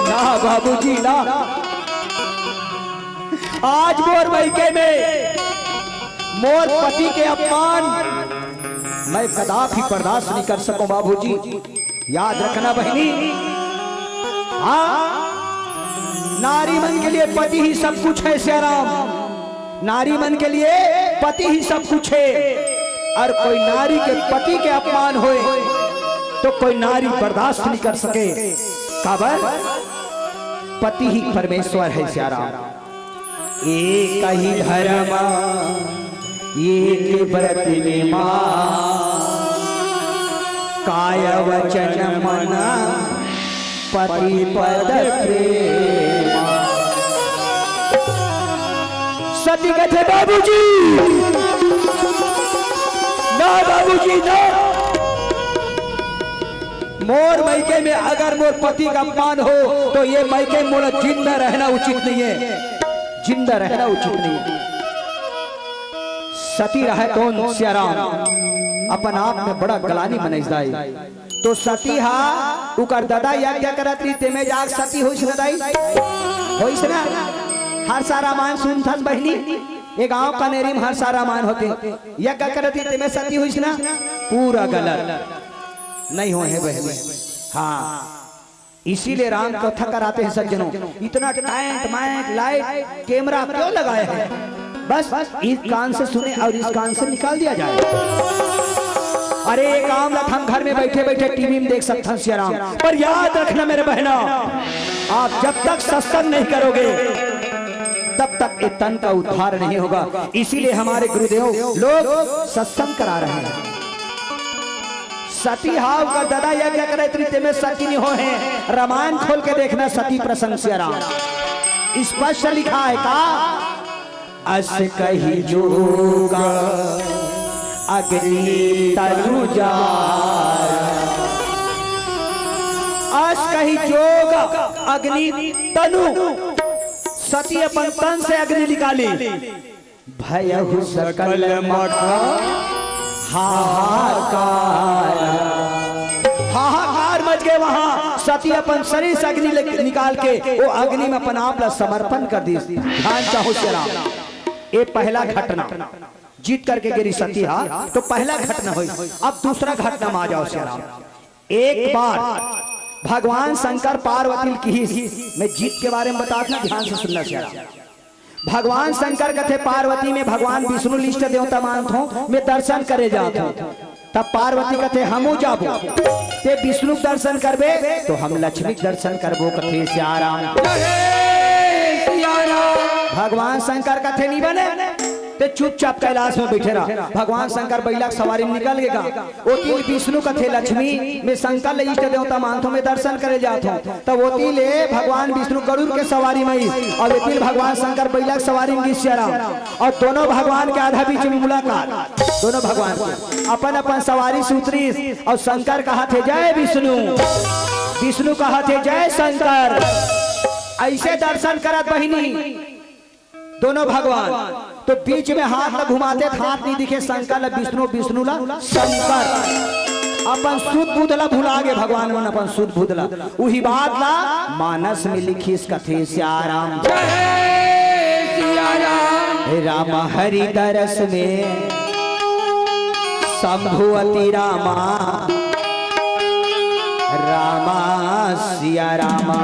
ना बाबूजी, ना।" आज मोर मइके में मोर पति के अपमान मैं कदापि बर्दाश्त नहीं कर सकूं बाबूजी। याद रखना बहनी, हाँ, नारी मन के लिए पति ही सब कुछ है सिया राम। नारी मन के लिए पति ही सब कुछ है। और कोई नारी के पति के अपमान होए तो कोई नारी बर्दाश्त नहीं कर सके। काबर? पति ही परमेश्वर है सिया राम। एक ही धर्म एक व्रत निमा, काय वचन मन पति पद प्रेमा। सती कथे, "बाबूजी, ना बाबूजी, ना।" मोर मइके में अगर मोर पति का अपमान हो, तो ये मइके में मोला जिंदा रहना उचित नहीं है, जिंदा रहना उचित नहीं है। सती रहे तो सिया राम अपन आप में बड़ा गलानी मनइस दाई। तो सती हा उकर ददा यज्ञ करत रही, तेमे जाग सती होइस न दाई, होइस न। हर सारा मान सुनथस बहिनी, ये गांव कनेरी में हर सारा मान होथे। यज्ञ करत रही, तेमे सती होइस न। पूरा गलत नहीं होए हे बहिनी। हाँ, इसीलिए राम कथा कराते हैं सज्जनों। इतना टेंट माइक लाइट कैमरा क्यों लगाए हैं? बस इस कान से सुने और इस कान से निकाल दिया जाए। अरे ये काम ला हम घर में बैठे बैठे टीवी में देख सकते हैं सिया राम, पर याद रखना मेरे बहना, आप जब तक सत्संग नहीं करोगे तब तक ये तन का उद्धार नहीं होगा। इसीलिए हमारे गुरुदेव लोग सत्संग करा रहे हैं। सती हा उकर ददा यज्ञ करत रही, तेमे सती नहीं होए हे। रामायण खोल के देखना, सती प्रसंग सिया राम स्पष्ट लिखा है का? अस कही जोगा, आ अग्नि तनु जारा। अस कहि जोग अग्नि तनु, सती अपन तन से अग्नि निकाली। भयहु सकल मख हाहाकार। हाहाकार मच गए वहां। सती अपन शरीर से अग्नि ले-, निकाल के वो अग्नि में अपन आप ला समर्पण कर दी। ध्यान चाहो सिया राम, ये पहला घटना। जीत करके गे रही सती हा, तो पहला घटना हुई। अब दूसरा घटना में आ जाओ सिया राम। एक बार भगवान शंकर पार्वती ल किहिस, मैं जीत के बारे में बतात ना, ध्यान से सुनना सिया राम। भगवान शंकर कथे पार्वती, मैं भगवान विष्णु ल इष्ट देवता मानत हों, मैं दर्शन करे जात हों। तब पार्वती कथे, हमू जाबो। ते विष्णु के दर्शन करबे, तो हम लक्ष्मी के दर्शन करबो, कथे सिया राम। जय सिया राम। भगवान शंकर कथे, नहीं बने, ते चुपचाप कैलाश में बैठे रहा। भगवान शंकर बैला के सवारी में निकल गेगा। ओती विष्णु कथे, लक्ष्मी, मैं शंकर ल इष्ट देवता मानत हों, मैं दर्शन करे जात हों। तब ओती ले भगवान विष्णु गरुड़ के सवारी में आइस, अउ एती ले भगवान शंकर बैला के सवारी में गिस सिया राम। अउ दोनों भगवान के आधा बीच में मुलाकात, दोनों भगवान के अपन अपन सवारी से उतरिस, अउ शंकर कहाथे, जय विष्णु। विष्णु कहाथे, जय शंकर। ऐसे दर्शन करत बहिनी दोनों भगवान, तो बीच में हाथ ला घुमाते, हाथ नहीं दिखे शंकर ला विष्णु, विष्णु ला शंकर। अपन सुध बुध ला भुला गे भगवान मन, अपन सुध बुध ला। उही बात ला मानस में लिखिस, कथे सिया राम। जय सिया राम। राम हरि दरस में शंभु अति रामा, रामा सिया रामा।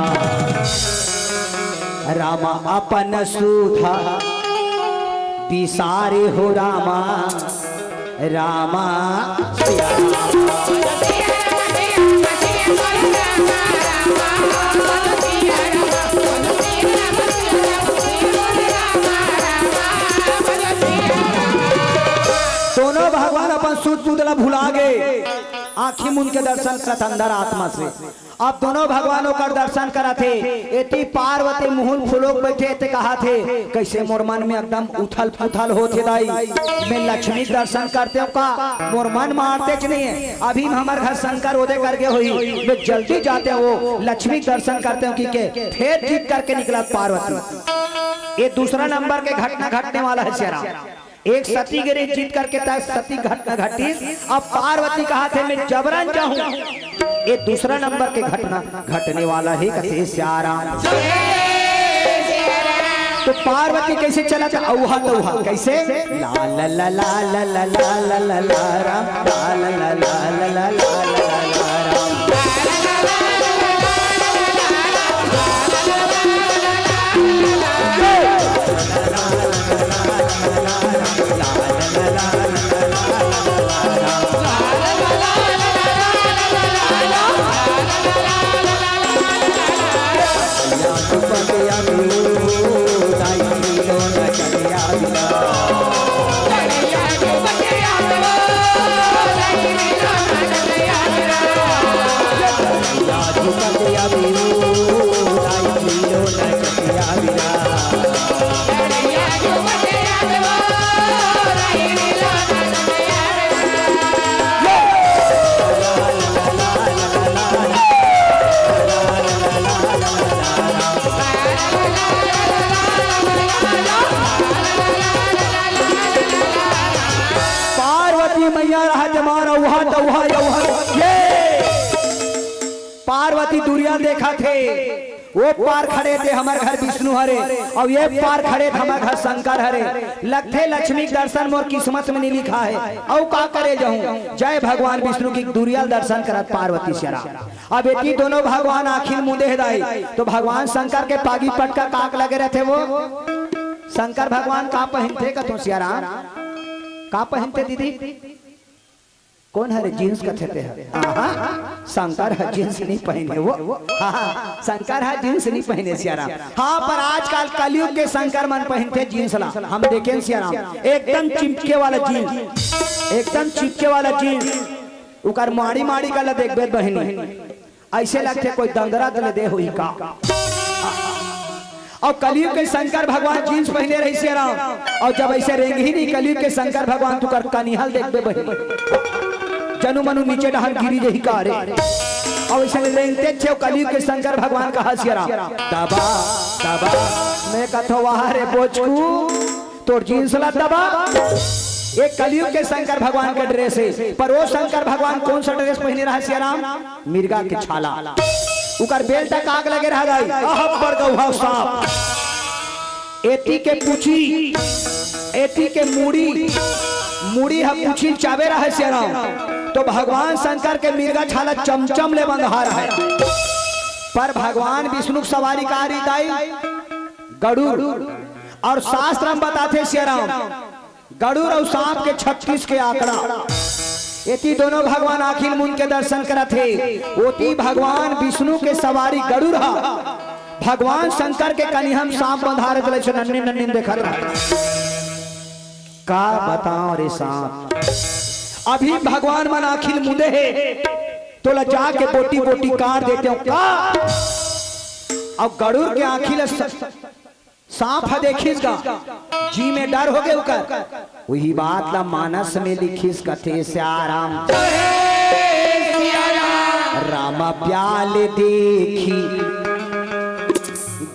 राम अपन सुध बिसारे हो रामा, रामा सिया रामा। दोनों भगवान अपन सुध बुध ला भुला गे, आंखी मुंद के दर्शन करत अंदर आत्मा से। अब दोनों भगवान ओकर दर्शन करत हे। एती पार्वती मुहुन फुलोक बैठे ते कहाथे, कैसे मोर मन में एकदम उथल पुथल होथे दाई। मैं लक्ष्मी के दर्शन करते हों का, मोर मन मानतेच नहीं है। अभी हमर घर शंकर उदय करके होही, मैं जल्दी जाते हों, लक्ष्मी के दर्शन करते हों कि के फेर जीत करके निकलत पार्वती। ये दूसरा नंबर के घटना घटने वाला है सिया राम। एक सती गे रही जीत करके, तब सती घटना घटिस। अब पार्वती कहाथे, मैं जबरन जाहूं। ये दूसरा नंबर के घटना घटने वाला है, कथे सिया राम। तो पार्वती कैसे चलत, औहा तौहा कैसे? ला ला ला ला ला ला ला ला ला ला राम, ला ला ला ला ला ला ला ला ला राम। पार्वती मैया रहा जमा रउहा तउहा यउहा ये। पार्वती दुरिया देखत हे, वो पार खड़े ते हमर घर विष्णु हरे, अउ ये पार खड़े ते हमर घर शंकर हरे। लगथे लक्ष्मी के दर्शन मोर किस्मत में नहीं लिखा है, अउ का करे जाहूं? जय भगवान विष्णु की दुरिया दर्शन करत पार्वती सिया राम। अब एती दोनों भगवान आखिर मुंदे हे दाई, तो भगवान शंकर के पागी पटका काक लगे रहते वो। शंकर भगवान का पहनते कथों सिया राम? का पहनते दीदी? कौन हरे जींस कथे ते हर? आहा, शंकर ह जींस नहीं पहने वो। हाँ, शंकर ह जींस नहीं पहने सिया राम। हाँ, पर आजकल कलयुग के शंकर मन पहनते जींस ला। हम देखें सिया राम, एकदम चिपके वाला जींस, एकदम चिपके वाला जींस। उकर माड़ी माड़ी का ला देखबे बहिनी, ऐसे लगथे कोई दंदरा तले दे होही का। अउ कलयुग के शंकर भगवान जींस पहिने रहिस सियाराम। अउ जब अइसे रेंगही नहीं कलयुग के शंकर भगवान, त ओकर कनिहा ल देखबे बहिनी, जनु मनु नीचे डहान गिरी जही का रे। अउ अइसे रेंगतेच हे कलयुग के शंकर भगवान, कहा सियाराम, दबा, दबा। मैं कथों, वाह रे बोचकू, तोर जींस ला दबा। ये कलयुग के शंकर भगवान के ड्रेस हे, पर वो शंकर भगवान कौन सा ड्रेस पहिने रहा सियाराम? मिर्गा के छाला। उकर बेल्ट आग लगे रहा दाई, अहब्बर गौहा सांप। एती के पूछी, एती के मुड़ी, मुड़ी ह पूछी ल चाबे रहा सियाराम। तो भगवान शंकर के मिर्गा छाला चमचम ले बंधा रहा। पर भगवान विष्णु के सवारी का री दाई? गरुड़। अउ शास्त्र म बताथे सियाराम, गरुड़ अउ सांप के छत्तीस के आंकड़ा। एती दोनों भगवान आंखी ल मूंद के दर्शन करत हे, ओती भगवान विष्णु के सवारी गरुड़ ह भगवान शंकर के कनिहा म सांप बंधारे तले से नन्नी नन्नी देखत रहे। का बताओं रे सांप, अभी भगवान मन आंखी ल मूंदे हे, तोला जाके बोटी बोटी काट देतेंव का। अउ गरुड़ के आंखी ल स- सांप ह देखिस गा, जी में डर होगे उकर। उही बात ला मानस में लिखिस, कथे सियाराम। राम प्याल देखी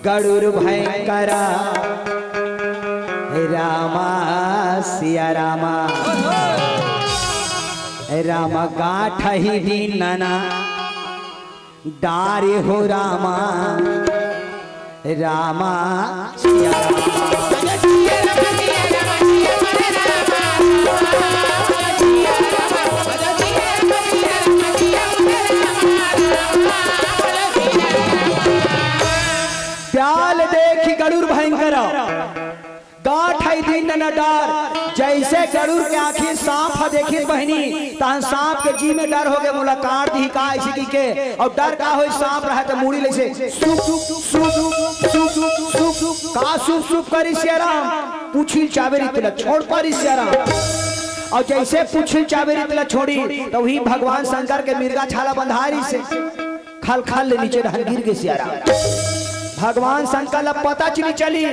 गरुड़ भयंकरा, रामा सिया रामा, राम गांठ ही दीन्हन डारे हो रामा, रामा सिया रामा। प्याल देखी गरुड़ भयंकर, गांठ ही दीन्हन डार। जइसे गरुड़ के आंखी सांप ह देखिस बहिनी, तहन सांप के जी में डर होगे, मोला काट दिही का अइसे कहिके। अउ डर का होई, सांप रहा त मुड़ी ले से सुप, सुप, सुप, सुप, सुप, सुप, सुप। का सुप, सुप करिस सियाराम? पूछी ल चाबे रही तोला छोड़ पारिस सियाराम। अउ जइसे पूछी ल चाबे रही तोला छोड़ी, त उही भगवान शंकर के मिर्गा छाला बंधारिस हे। खल खल ले नीचे डहन गिर गे सियाराम। भगवान शंकर ला पता च नइ चली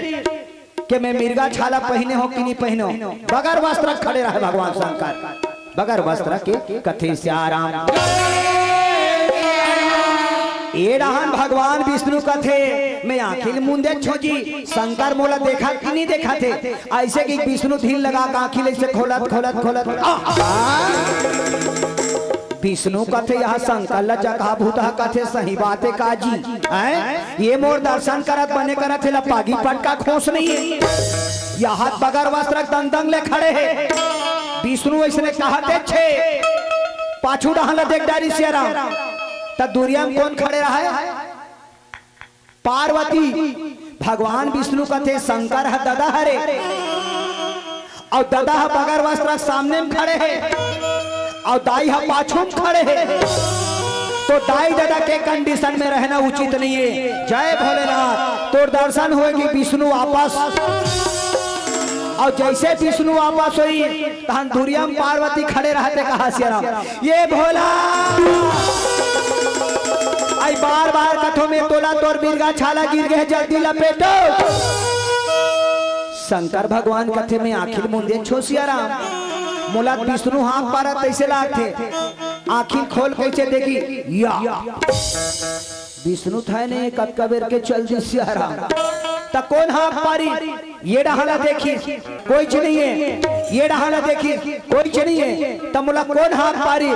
के मैं मिर्गा छाला पहिने हों कि नइ पहिने हों। बगर वस्त्र खड़े रहे भगवान शंकर, बगर वस्त्र के कथे सियाराम। ए डहन भगवान विष्णु कथे, मैं आंखी ल मूंदेच हों जी, शंकर मोला देखत कि नइ देखत हे। अइसे कि विष्णु धिन लगा के आंखी ल अइसे खोलत, खोलत, खोलत, आ, आ। विष्णु कथे, "यह शंकर ल जगह भूत ह," कथे, "सही बात हे का जी? हैं? ये मोर दर्शन करत बने करत हे, एला पागी पटका खोस नइ हे। यह बगर वस्त्र दंग दंग ले खड़े हे।" विष्णु अइसने कहत हे, पाछू डहन ल देख डारिस सियाराम, त दुरिया म कोन खड़े रहय? पार्वती। भगवान विष्णु कथे, "शंकर ह ददा हरे, अउ ददा ह बगर वस्त्र सामने म खड़े हे, अउ दाई ह पाछू म खड़े हे, तो दाई ददा के condition में रहना उचित नइ हे।" जय भोलेनाथ, तोर दर्शन होय कि विष्णु वापस, अउ जइसे विष्णु वापस होई, तहन दुरिया म पार्वती खड़े रहत हे, कहा सियाराम, "ये भोला, अई बार बार कथों मैं तोला, तोर मिर्गा छाला गिर गे, जल्दी लपेटो।" शंकर भगवान कथे, "मैं आंखी ल मूंदेच हों सियाराम, मोला विष्णु हांक पारत तइसे लागथे।" आंखी ल खोल कइसे देखही, या विष्णु थाय नइ हे, कतका बेर के चल दिस सियाराम। त कोन हांक पारिस? ये डहन ल देखिस, कोईच नइ हे। ये डहन ल देखिस, कोईच नइ हे। त मोला कोन हांक पारिस?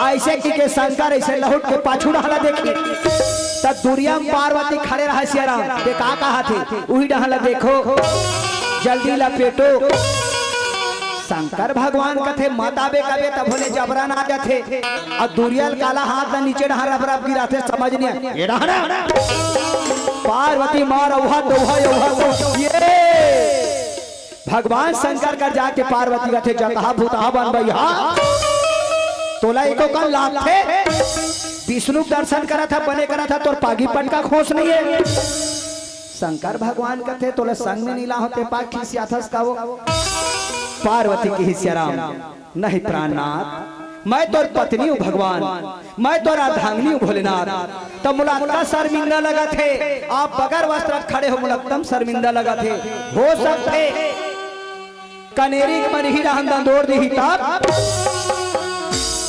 अइसे कहिके शंकर अइसे लहुट के पाछू डहन ल देखिस, त दुरिया म पार्वती खड़े रहय सियाराम। ते का कहत हे? उही डहन ल देखो, जल्दी लपेटो। शंकर भगवान कथे, "मत आबे कबे," तभो ले जबरन आ जाथे। अउ दुरिया ल काला हाथ ल नीचे डहन रप रप गिराथे, समझ नइ आय। ये डहन पार्वती मार अउहा दोहा अउहा दोहा। ये भगवान शंकर कर जाके पार्वती कथे, "जतहा भूतहा बन बइहा, तोला एको कन लागथे? विष्णु के दर्शन करत ह, बने करत ह, तोर पागी पटका खोस नइ हे।" शंकर भगवान कथे, "तोला संग में नइ लाहों, ते पाछू खिसियाथस का वो?" पार्वती कहिस, "सियाराम, नहीं प्राणनाथ, मैं तोर पत्नी हूँ भगवान, मैं तोर अर्धांगिनी हूँ भोलेनाथ। त मोला अतका शर्मिंदा लगत हे, आप बगर वस्त्र खड़े हो, मोला एकदम शर्मिंदा लगत हे। हो सकथे कनेरी के मन ही रहन दंदोर दिही तब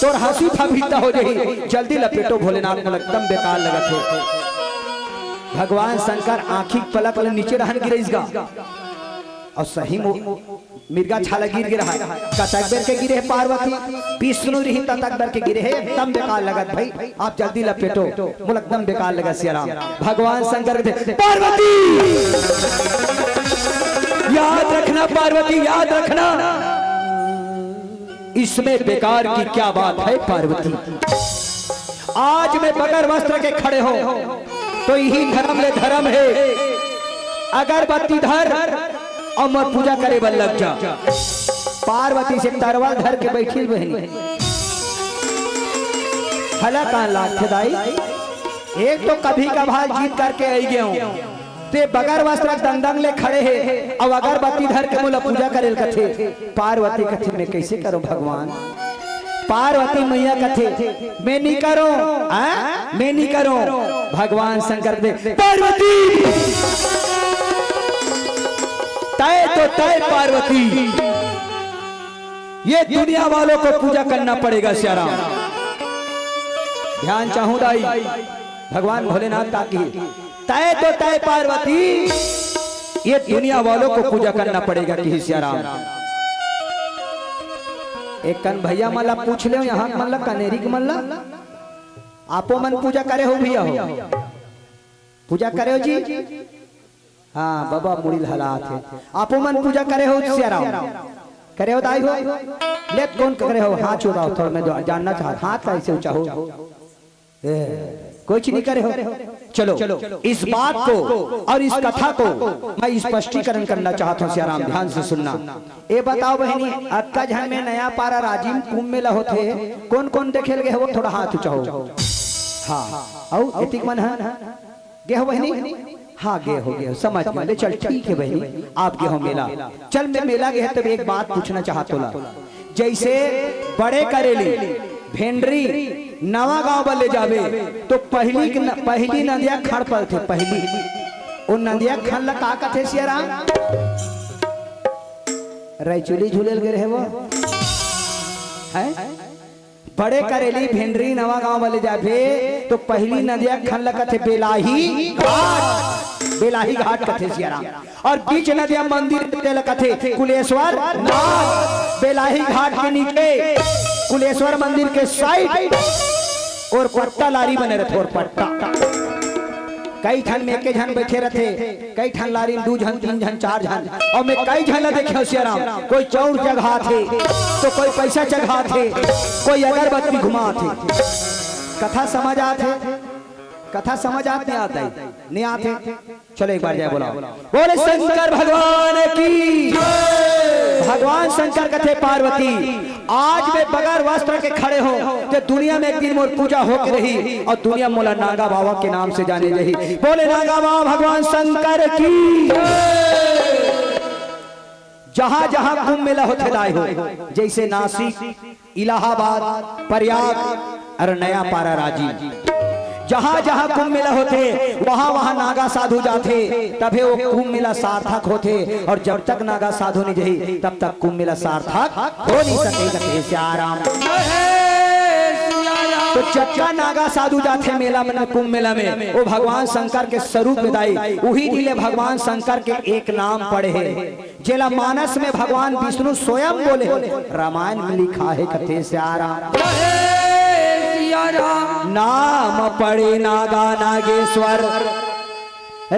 तोर हंसी फबीता हो जही। जल्दी लपेटो भोलेनाथ, मोला एकदम बेकार लगत हे। भगवान शंकर आंखी के पलक ले नीचे रहन गिरइस गा, अउ सही मो-, मिर्गा छाला गिर गे रहय। कतक बेर के गिरे हे पार्वती, विष्णु रही ततक बेर के गिरे हे। एकदम बेकार लगत भाई, आप जल्दी लपेटो, मोला एकदम बेकार लगत सियाराम। भगवान शंकर कथे, "पार्वती, याद रखना पार्वती, याद रखना, इसमें बेकार की क्या बात है पार्वती। आज मैं बगर वस्त्र के खड़े हो, तो यही धर्म ले धर्म हे। अगरबत्ती धर अउ मोर पूजा करे बर लग जा।" पार्वती से तरवल धर के बैठी बहिनी। हला कान लागथे दाई, एक तो कभी कभार जीत करके आई गए हूँ, ते बगर वस्त्र दंदंग ले खड़े हे, अउ अगरबत्ती धर के मोला पूजा करे ल कथे। पार्वती कथे, "मैं कैसे करूं भगवान?" पार्वती मैया कथे, "मैं नहीं करूं, हाँ? मैं नहीं करूं।" भगवान शंकर कथे, "पार्वती, तय तो तय पार्वती, ये दुनिया वालों को पूजा करना पड़ेगा सियाराम।" ध्यान चाहूं दाई, भगवान भोलेनाथ ताकी, "तय तो तय पार्वती, ये दुनिया वालों को पूजा करना पड़ेगा," किही सियाराम। एक कन भैया मन ला पूछ ले, यहाँ मन ला, कनेरी के मन ला, आपो मन पूजा करे हो भैया हो, पूजा करे हो जी? हाँ बाबा, मुड़ी ल हलात हे। आपो मन पूजा करे हो सियाराम? करे हो दाई हो? ले त कोन करे हो? हाथ उठाओ, थोड़ा मैं जानना चाहत, हाथ कैसे ऊंचा हो? ए, कोई चीज नहीं करे हो। चलो, इस बात को और इस कथा को मैं स्पष्टीकरण करना चाहता हूँ सियाराम, ध्यान से सुनना। ए बताओ बहिनी, अतका झन में नयापारा राजिम कुंभ मेला होथे, कोन कोन देखे ल गे हो? थोड़ा हाथ ऊंचा हो। हाँ, अउ एतिक मन ह गे हो बहिनी? हाँ, गे हो, गे हो, समझ गए। ले चल, ठीक है बहिनी, आप गे हो मेला। चल, मैं मेला गे हे, तब एक बात पूछना चाहत तोला। जैसे बड़े करेली, भेंडरी, नवा गांव बर ले जाबे, तो पहली के न-, पहली नदिया खन पलथे, पहली। ओ नदिया खन ला का कथे सियाराम? रैचुली झूले ल गे रहे वो? हैं? बड़े करेली, भेंडरी, नवा गांव वाले जाबे, तो पहली नदिया खन ला कथे बेलाही घाट, बेलाही घाट कथे सियाराम। और बीच नदिया मंदिर तेला कथे कुलेश्वर नाथ। बेलाही घाट के नीचे कुलेश्वर मंदिर के साइड और पट्टा लारी बने रथे, और पट्टा कई ठन में एके झन बैठे रथे, कई ठन लारी में दू झन, तीन झन, चार झन, अउ मैं कई झन ला देखे हंव सियाराम, कोई चाउर चघात हे, तो कोई पैसा चघात हे, कोई अगरबत्ती घुमात हे। कथा समझ आत हे? कथा समझ आत नहीं आत हे? नहीं आत हे। चलो एक बार जय बोलाओ, बोले शंकर भगवान की। भगवान शंकर कथे पार्वती, आज मैं बगैर वस्त्र के खड़े हों, ते दुनिया में एक दिन मोर पूजा होके रही और दुनिया मोला नागा बाबा के नाम से जाने रही। बोले नागा बाबा भगवान शंकर की। जहां जहां कुंभ मेला होथे दाई हो, जैसे नासिक, इलाहाबाद, प्रयाग और नयापारा राजिम, जहां जहां कुंभ मेला होथे, वहां वहां नागा साधु जाथे, तभे वो कुंभ मेला सार्थक होथे। और जब तक नागा साधु नहीं जही, तब तक कुंभ मेला सार्थक हो नहीं सके, कथे सियाराम। तो जतका नागा साधु जाथे मेला में, कुंभ मेला में, वो भगवान शंकर के स्वरूप में दाई, उही दिन ले भगवान शंकर के एक नाम पड़े हे। जेला मानस में भगवान विष्णु स्वयं बोले, रामायण में लिखा हे, कथे सियाराम। नाम पड़े नागा नागेश्वर,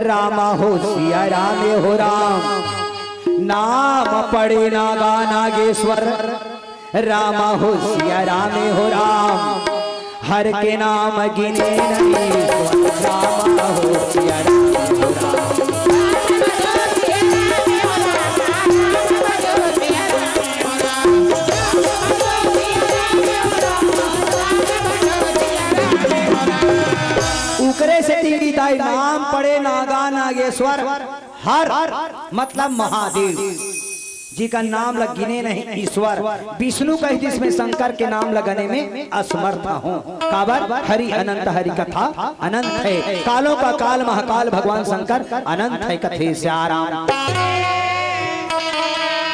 रामा हो सिया रामे हो राम। नाम पड़े नागा नागेश्वर, रामा हो सिया रामे हो राम। हर के नाम गिने नहीं, राम हो सिया राम हो राम। उकरे से टिंगी ताई नाम पड़े नागा नागेश्वर, हर मतलब महादेव। जी का नाम ल गिने नहीं ईश्वर, विष्णु कहि दिस में शंकर के नाम ल गने में असमर्थ हूँ। काबर? हरि अनंत, हरि कथा अनंत है। कालों का काल महाकाल भगवान शंकर अनंत है, कथे सियाराम।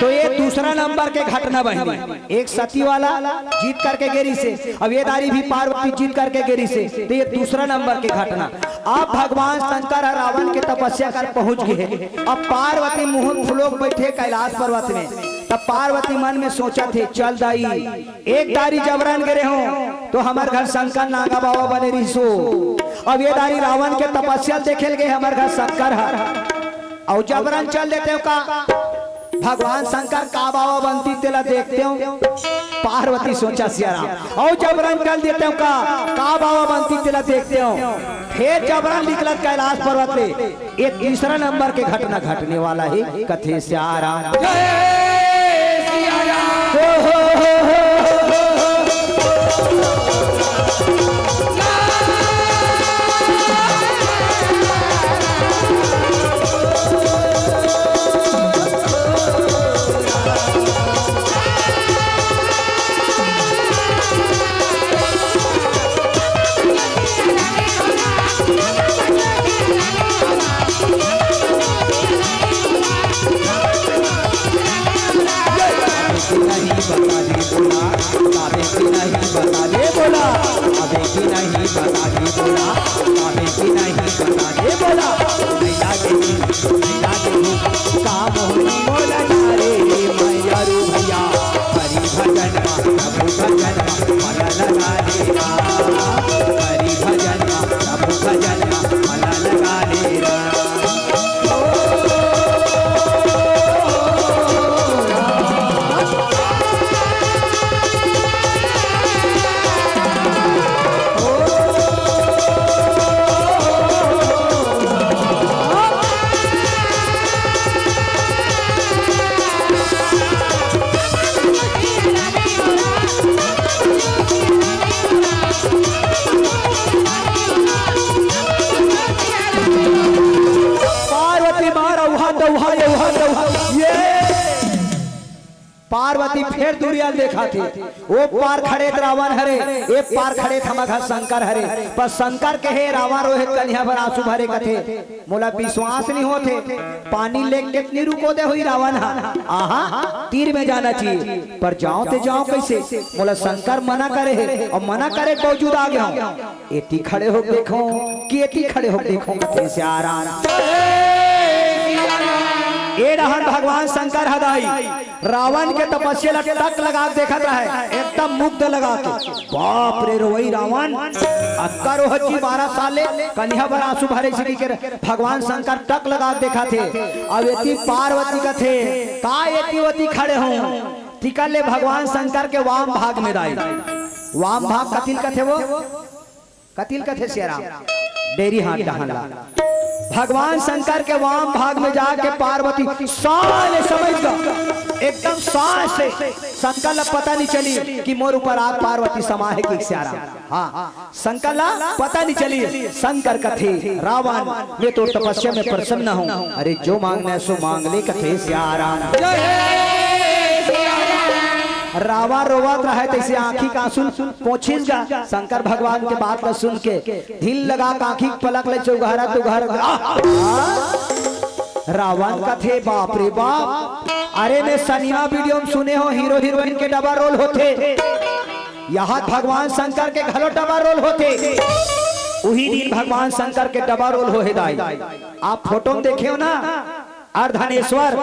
तो ये दूसरा नंबर के घटना बहिनी, एक सती वाला जीत करके गे रिहिसे, अब ये दारी भी पार्वती जीत करके गे रिहिसे, तो ये दूसरा नंबर के घटना। अब भगवान शंकर ह रावण के तपस्या कर पहुंच गे हे। अब पार्वती मुंह फुलोक बैठे कैलाश पर्वत में। तब पार्वती मन में सोचत हे, चल दाई, एक दारी जबरन गे रेहेंव तो हमर घर शंकर नागा बाबा बने रिहिसो। अब ये दारी रावण के तपस्या ल देखे ल गे हमर घर शंकर ह। अउ जबरन चल देतेंव का, भगवान शंकर का बाबा बनतिस तेला देखतेंव। पार्वती सोचत हे सियाराम, अउ जबरन चल देतेंव का, का बाबा बनतिस तेला देखतेंव। फेर जबरन निकलत कैलाश पर्वत ले, ये तीसरा नंबर के घटना घटने वाला हे, कथे सियाराम। जय सिया राम। हो, हो, हो। अबे की नहीं बता दे बोला, अबे की नहीं बता दे बोला, अबे की नहीं बता दे बोला, अबे की नहीं बता दे बोला। मैया के, मैया के, का मोहनी मोला ना रे, मैया रू भैया, हरि भजन मा, प्रभु भजन मा, मन लगा दे ना। हरि भजन मा, प्रभु भजन मा, मन लगा दे ना। पार्वती मारा उहा दउहा, ये उहा दउहा, ये। पार्वती फेर दुरिहा ले देखत हे, ओ पार खड़े त रावण हरे, ए पार खड़े त हमर घर शंकर हरे। पर शंकर कहे, रावण रोहे त कनिहा भर आंसू भरे कथे, मोला विश्वास नहीं होत हे, पानी लेके त नहीं रुको दे होही रावण हा। आहा, तीर में जाना चाहिए, पर जांव ते जांव कइसे? मोला शंकर मना करे हे, अउ मना करे के बावजूद आ गे हंव। एती खड़े होके देखंव कि एती खड़े होके देखंव, कथे सियाराम। ए रहन भगवान शंकर ह दाई, रावण के तपस्या ल टक लगा के देखत रहय, एकदम मुग्ध लगा के। बाप रे, रोवई रावण, अक्का रोहत जी बारह साल ले, कनिहा भर आंसू भरे सिरी के भगवान शंकर टक लगा के देखत हे। अब एती पार्वती कथे, का एती ओती खड़े हंव? तिकर ले भगवान शंकर के वाम भाग में दाई, वाम भाग कथी ल कथे वो? कथी ल कथे सियाराम? डेरी हाथ डहन ला। भगवान शंकर के वाम भाग में जाके पार्वती साले समझ गा, एकदम साँस से शंकर ला पता नहीं चली कि मोर ऊपर आप पार्वती समा हे कि सियाराम। हाँ, शंकर ला पता नहीं चली। शंकर कथे, रावण, मैं तोर तपस्या में प्रसन्न हूँ, अरे जो मांगना है सो मांग ले, कथे सियाराम। जय सिया राम। रावण रोवत रहे तइसे आँखी के आंसू पोंछिस गा, शंकर भगवान के बात ल सुन के, धिन लगा के आँखी के पलक ले चौघारा, चौघारा, आह! रावण कथे, बाप रे बाप, अरे मैं सिनेमा वीडियो में सुने हंव हीरो हीरोइन के डबल रोल होथे, इहाँ भगवान शंकर के घलो डबल रोल होथे। उही दिन भगवान शंकर के डबल रोल होहे दाई, आप फोटो में देखे हो ना, अर्धनेश्वर,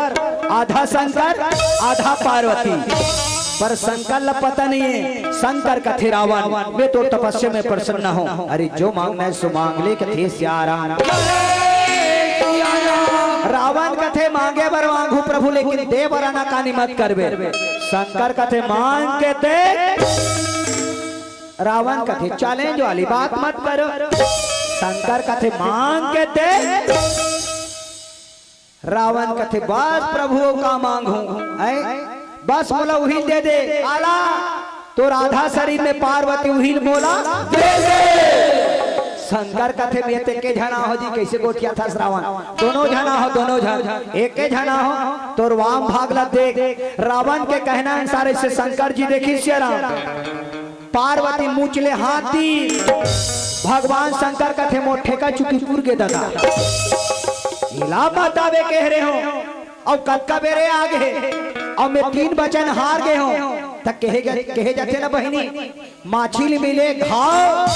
आधा शंकर, आधा पार्वती। पर शंकर ला पता नहीं हे। शंकर कथे, रावण, मैं तोर तपस्या में प्रसन्न हूँ, अरे जो मांगना है सो मांग ले, कथे सियाराम। रावण कथे, मांगे बर मांगहूँ प्रभु, लेकिन दे बर आनाकानी मत करबे। शंकर कथे, मांग के दे। रावण कथे, चैलेंज वाली बात मत करो। शंकर कथे, मांग के दे। रावण कथे, बस प्रभु, अउ का मांगहूँ, हैं? बस मोला उही ल दे दे। काला, तोर आधा शरीर में पार्वती, उही ल मोला दे दे। शंकर कथे, "मैं ते एके झन आहों जी।" कइसे गोठियाथस रावण? "दोनों झन आहों, दोनों झन।" "एके झन आहों, तोर वाम भाग ला देख।" रावण के कहना अनुसार अइसे शंकर जी देखिस सियाराम, पार्वती मुँह ले हाथ दीस। भगवान शंकर कथे, "मोर ठेका चुकी पुर गे ददा। एला बताबे कहे रेहेंव, अउ कतका बेर ए आगे हे, अउ मैं तीन बचन हार गे हंव।" त कहे ग-, कहे जाथे ना बहिनी, "माछी ल मिले घाव,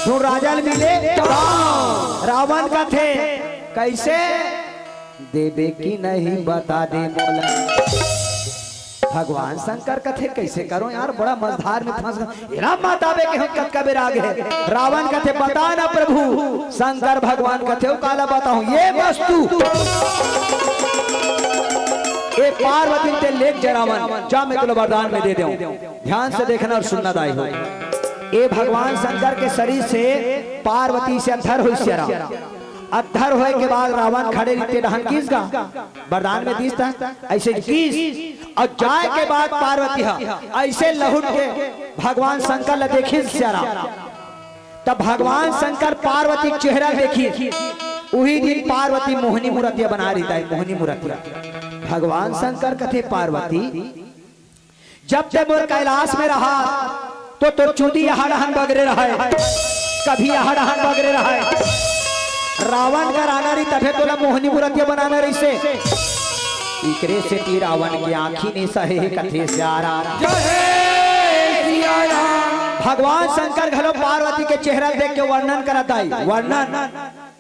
ढुंढराजा ल मिले ताव।" रावण कथे, "कइसे देबे कि नहीं बता दे मोला।" भगवान शंकर कथे, "कइसे करंव यार, बड़ा मझधार में फंस गेंव।" "एला बताबे कहे हंव, कतका बेर आगे हे।" रावण कथे, "बता ना प्रभु।" शंकर भगवान कथे, "ओ काला बताहूं, ये वस्तु, ए पार्वती ल ते लेग जा रावण, जा मैं तोला वरदान में दे देंव।" ध्यान से देखना अउ सुनना दाई हो। ए भगवान शंकर के शरीर से पार्वती से अध्धर होइस सियाराम। अध्धर होय के बाद रावण खड़े रहिते डहन गिस गा, वरदान में दिस त अइसे गिस, अउ जाय के बाद पार्वती ह अइसे लहुट के भगवान शंकर ल देखिस सियाराम। त भगवान शंकर पार्वती के चेहरा देखिस, उही दिन पार्वती मोहनी मूरतिया बना रहिस दाई, मोहनी मूरतिया। भगवान शंकर कथे, "पार्वती, जब ते मोर कैलाश में रहस, तो तोर चुंदी इहाँ डहन बगरे रहय, कभी इहाँ डहन बगरे रहय। रावण कर आना रहिस, तभे तोला मोहनी मूरतिया बनाना रहिसे।" इकरे सेती रावण के आँखी नइ सहे हे, कथे सियाराम। जय हे सियाराम। भगवान शंकर घलो पार्वती के चेहरा देख के वर्णन करत हे, वर्णन,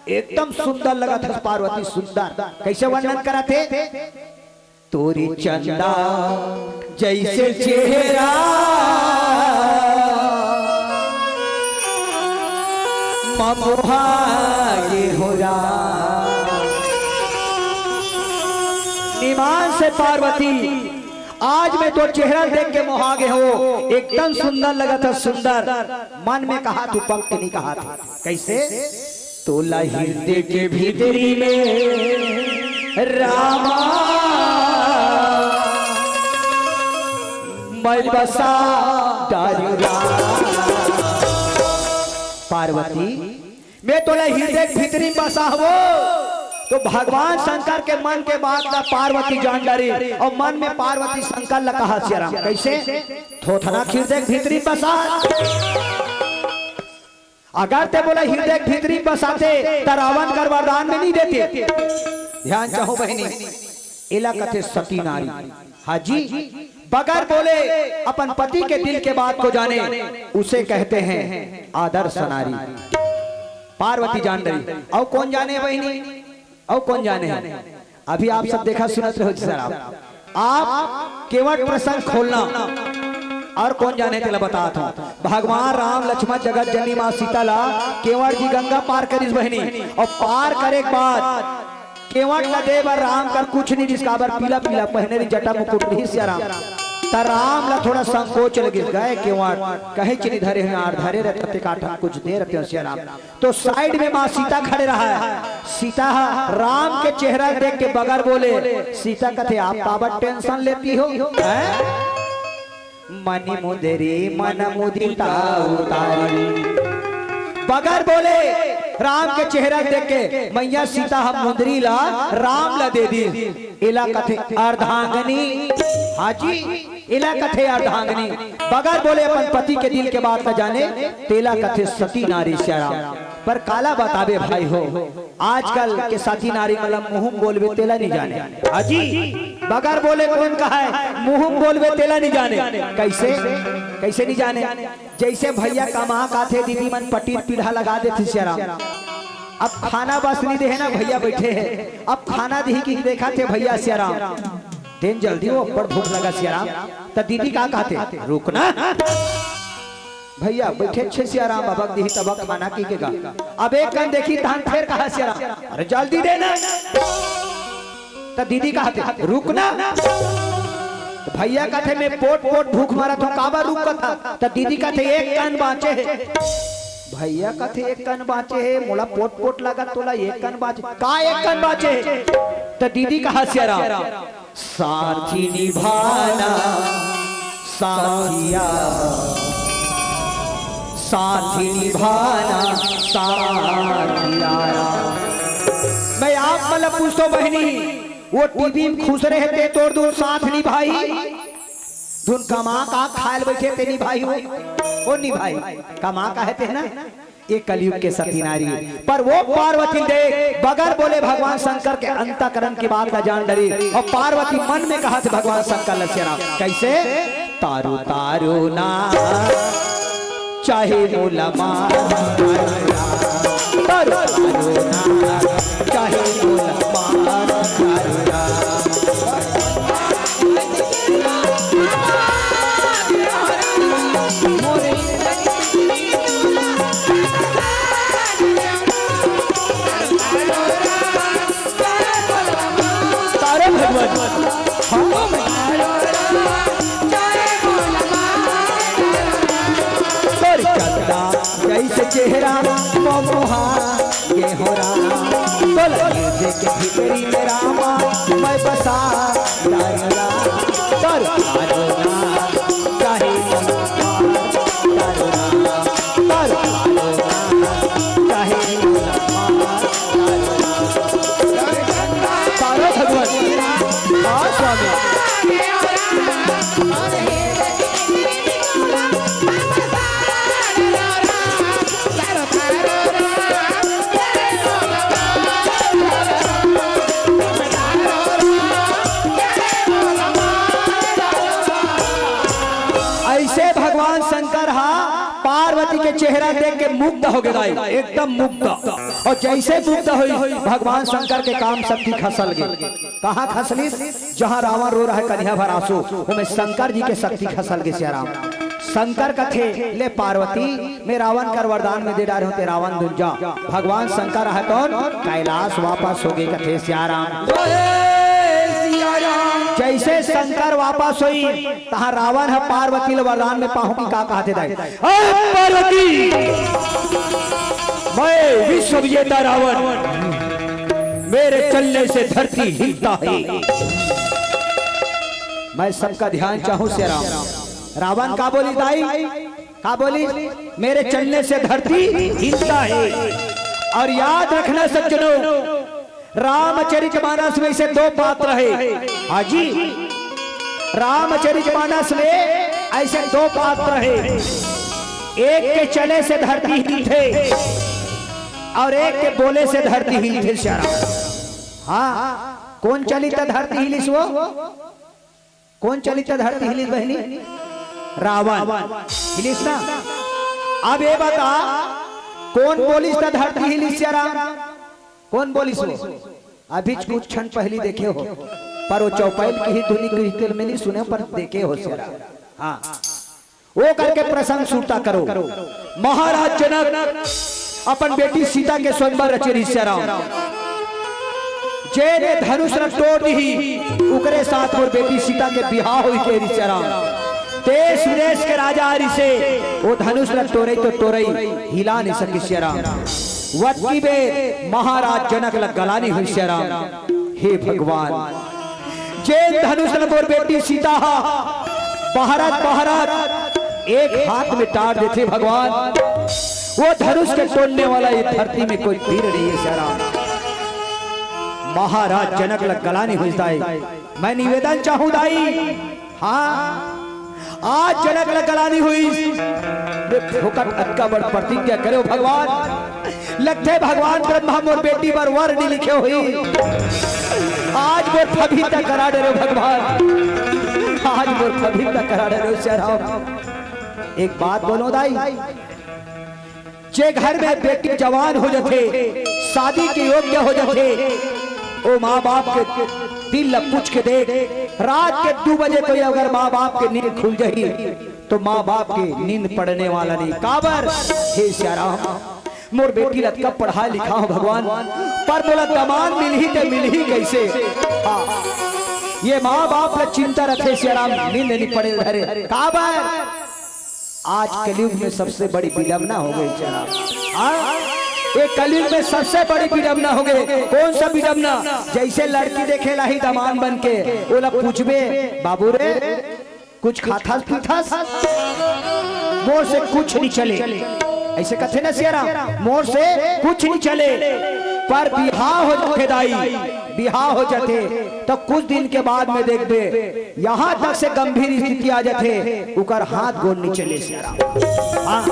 "एकदम सुंदर लगत हस पार्वती, सुंदर।" कइसे वर्णन करत हे? "तोरी चंदा जइसे चेहरा, मैं मोहा गे हों राम।" निमान से पार्वती, "आज मैं तोर चेहरा देख के मोहा गे हों, एकदम सुंदर लगत हस, सुंदर।" मन में कहत हंव, पंख नइ कहत हंव। कइसे? "तोला हिरदे के भीतरी में रामा, मैं बसा डारेंव राम।" पार्वती, "मैं तोला हिरदे के भीतरी में बसाहूं।" तो भगवान शंकर के मन के बात ला पार्वती जान डारिस, अउ मन में पार्वती शंकर ला कहत हे सियाराम, कइसे? "थोथना हिरदे के भीतरी में बसा।" अगर ते मोला हिरदे के भीतरी में बसाते, त रावण कर वरदान में नइ देते। ध्यान चाहूं बहिनी, एला कथे सती नारी। हाँ जी, बगैर बोले अपन पति के दिल के बात को जाने, उसे कहते हैं आदर्श नारी। पार्वती जान डारिस। अउ कोन जाने बहिनी? अउ कोन जाने हे? अभी आप सब देखत सुनत रहो जी सर, आप, आप केवट प्रसंग खोलना। अउ कोन जाने तेला बतात हंव। भगवान राम, लक्ष्मण, जगत जननी माँ सीता ला केवट जी गंगा पार करिस बहिनी, अउ पार करे के बाद केवट ला दे बर राम कर कुछ नइ रिहिस, काबर पीला पीला पहिने रहिस, जटा मुकुट नइ रिहिस सियाराम। त राम ला थोड़ा संकोच लगिस, गय केवट, कहेच नइ धरे हंव, अउ धरे रहतेंव त एकाठन कुछ दे रहतेंव सियाराम। तो side में माँ सीता खड़े रहय। सीता ह राम के चेहरा देख के बगैर बोले, सीता कथे, "आप काबर tension लेती हो, हैं? मनि मुंदरी मन मुदिता उतारी।" बगैर बोले राम के चेहरा देख के मैया सीता ह मुंदरी ला राम ला दे दिस। एला कथे अर्धांगिनी। हाँ जी, एला कथे अर्धांगिनी। बगैर बोले अपन पति के दिल के बात ला जाने, तेला कथे सती नारी सियाराम। पर काला बताबे भाई हो, आजकल के सती नारी मन ला मुंह म बोलबे तेला नइ जाने। हाँ जी, बगैर बोले कोन कहय, मुंह म बोलबे तेला नइ जाने। कइसे, कइसे नइ जाने? जइसे भइया कमा के आथे, दीदी मन पटीर पीढ़ा लगा देथे सियाराम। अब खाना बस नइ देहे ना, भइया बइठे हे, अब खाना दिही कि देखत हे भइया सियाराम। तेन जल्दी ओ, अब्बड़ भूख लगा सियाराम। त दीदी का कहथे, "रुक ना भइया, बइठे छे सियाराम, अबक दिही तबक खाना," कहिके गा। अब एक कन देखही तहन फेर कहय सियाराम, "अरे जल्दी दे ना।" त दीदी कहथे, "रुक ना।" त भइया कथे, "मैं पोट पोट भूख मरत हंव, काबर रुक कथस?" त दीदी कथे, "एक कन बांचे हे।" भइया कथे, "एक कन बांचे हे, मोला पोट पोट लगत, तोला एक कन बांचे, का एक कन बांचे हे?" त दीदी कहय सियाराम, साथी निभाना साथिया, साथी निभाना, साथी आया। मैं आप मन ला पूछथों बहिनी, वो टीवी में खुश रहे ते तोर दूर साथ निभाई, धुन कमा का खायल बैठे ते निभाई हो, वो निभाई, कमा का हे ते ना, ये कलयुग के सती नारी। पर वो पार्वती देख बगैर बोले भगवान शंकर के अंतःकरण की बात ला जान डरी, और पार्वती मन में कहा थे भगवान शंकर लसिया कैसे? तारू तारू ना चाहे मोला मार, तारू तारू ना चाहे मोला मार, तारू तारू। तारा भगवान। हाँ। तोर चंदा जैसे चेहरा मोमुहा ये हो राम। तोला के भीतरी में रामा मैं बसा डारिया। तोर आरोना चाहे तारो तारो तारो तारो। तारो भगवान। हाँ स्वामी। ऐसे भगवान शंकर हा पार्वती के चेहरा देख के मुग्ध हो गे दाई, एकदम मुग्ध। और जैसे मुग्ध होई, भगवान शंकर के काम शक्ति खसल गे। कहाँ खसलिस? जहाँ रावण रो रहा है कनिहा भर आंसू, ओमे शंकर जी के शक्ति खसल गे सियाराम। शंकर कथे, "ले पार्वती, मैं रावण कर वरदान में दे डारे हों ते रावण धुन जा।" भगवान शंकर है कौन? कैलाश वापस हो गे कथे सियाराम। जैसे शंकर वापस होई, तहाँ रावण ह पार्वती ल वरदान में पाहूं कि का कहत हे दाई? "अरे पार्वती, मैं विश्व विजेता रावण, मेरे चलने से धरती हिलता है।" मैं सबका ध्यान चाहूं से राम। रावण का बोली दाई? का बोली? "मेरे चलने से धरती हिलता है।" और याद रखना सज्जनों, रामचरितमानस में ऐसे दो पात्र है। हाँ जी, रामचरितमानस में ऐसे दो पात्र है, एक के चले से धरती हिलथे और एक के बोले से धरती हिलथे। सियाराम। हाँ, कौन चलित धरती हिलिस वो? कौन चलित धरती हिलिस बहिनी? रावण हिलिस ना। अब ये बता, कौन बोलिस त धरती हिलिस सियाराम? कौन बोलिस वो? अभी कुछ क्षण पहली देखे हो, पर वो चौपाइल की ही धुनी की में नहीं सुने, पर देखे हो सियाराम। हाँ, वो करके प्रसंग सुरता करो। महाराज जनक अपन बेटी सीता के स्वयंवर रचे रिहिस सियाराम। जेने धनुष ल टोर दिही, उकरे साथ मोर बेटी सीता के बिहाव होई के रिहिस सियाराम। देश विदेश के राजा आ रिहिसे, वो धनुष ल टोरई तो टोरई, हिला नहीं सकिस सियाराम। वतकी बेर महाराज जनक ल गलानी होई सियाराम। हे भगवान, जेन धनुष ल मोर बेटी सीता हा बहरत बहरत एक हाथ में टार देथे भगवान, वो धनुष के तोड़ने वाला ये धरती में कोई वीर नहीं है सियाराम। महाराज जनक ल गलानी होई दाई, मैं निवेदन चाहूं दाई, हाँ, आज जनक ल गलानी होई, बे फोकट अतका बड़ प्रतिज्ञा करे हो भगवान, लगथे भगवान ब्रह्मा मोर बेटी बर वर नहीं लिखे होई। आज मोर फबीता करा डरे हो भगवान, आज मोर फबीता करा डरे हो सियाराम। एक बात बोलो दाई, जे घर में बेटी जवान हो जाथे, शादी के योग्य हो जाथे, ओ माँ बाप के दिल ल पूछ के देख, रात के दू बजे तो ये अगर माँ बाप के नींद खुल जाही, तो माँ बाप के नींद पड़ने वाला नहीं। काबर? हे सियाराम, मोर बेटी ल अतका पढ़ा लिखा हो भगवान, पर मोला दमांद मिलही ते मिलही कैसे? हाँ, ये माँ बाप ल चिंता रथे सियाराम, नींद नहीं पड़े धरे। काबर? आज कलयुग में सबसे बड़ी विडम्बना हो गई सियाराम। हाँ, ये कलयुग में सबसे बड़ी विडम्बना हो गई। कौन सा विडम्बना? जैसे लड़की देखे लाही दमांद बन के, ओला पूछबे, "बाबू रे, कुछ खाथस पीथस?" मोर से कुछ नहीं चले। ऐसे कथे ना सियाराम, मोर से कुछ नहीं चले। पर बिहाव हो जाथे दाई, बिहाव हो जाथे, तो कुछ दिन के बाद में देखबे, यहाँ तक से गंभीर स्थिति आ जाथे, उकर हाथ गोड़ नहीं चले सियाराम। हाँ,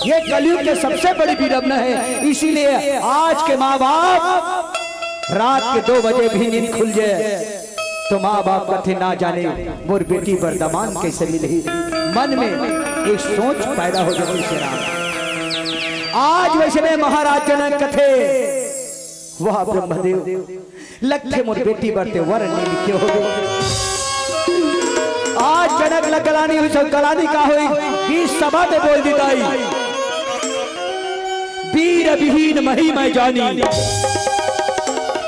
ये कलयुग के सबसे बड़ी विडम्बना है। इसीलिए आज के माँ बाप रात के दो बजे भी नींद खुल जाए तो माँ बाप कथे, "ना जाने मोर बेटी बर दमांद कैसे मिलही।" मन में एक सोच पैदा हो जाती सियाराम। आज वैसने महाराज जनक कथे, "वाह ब्रह्मदेव, लगथे मोर बेटी बर ते वर नहीं लिखे होगे।" आज जनक ल गलानी हुई, सब गलानी का हुई, बीच सभा में बोल दी दाई, "वीर विहीन मही मैं जानी,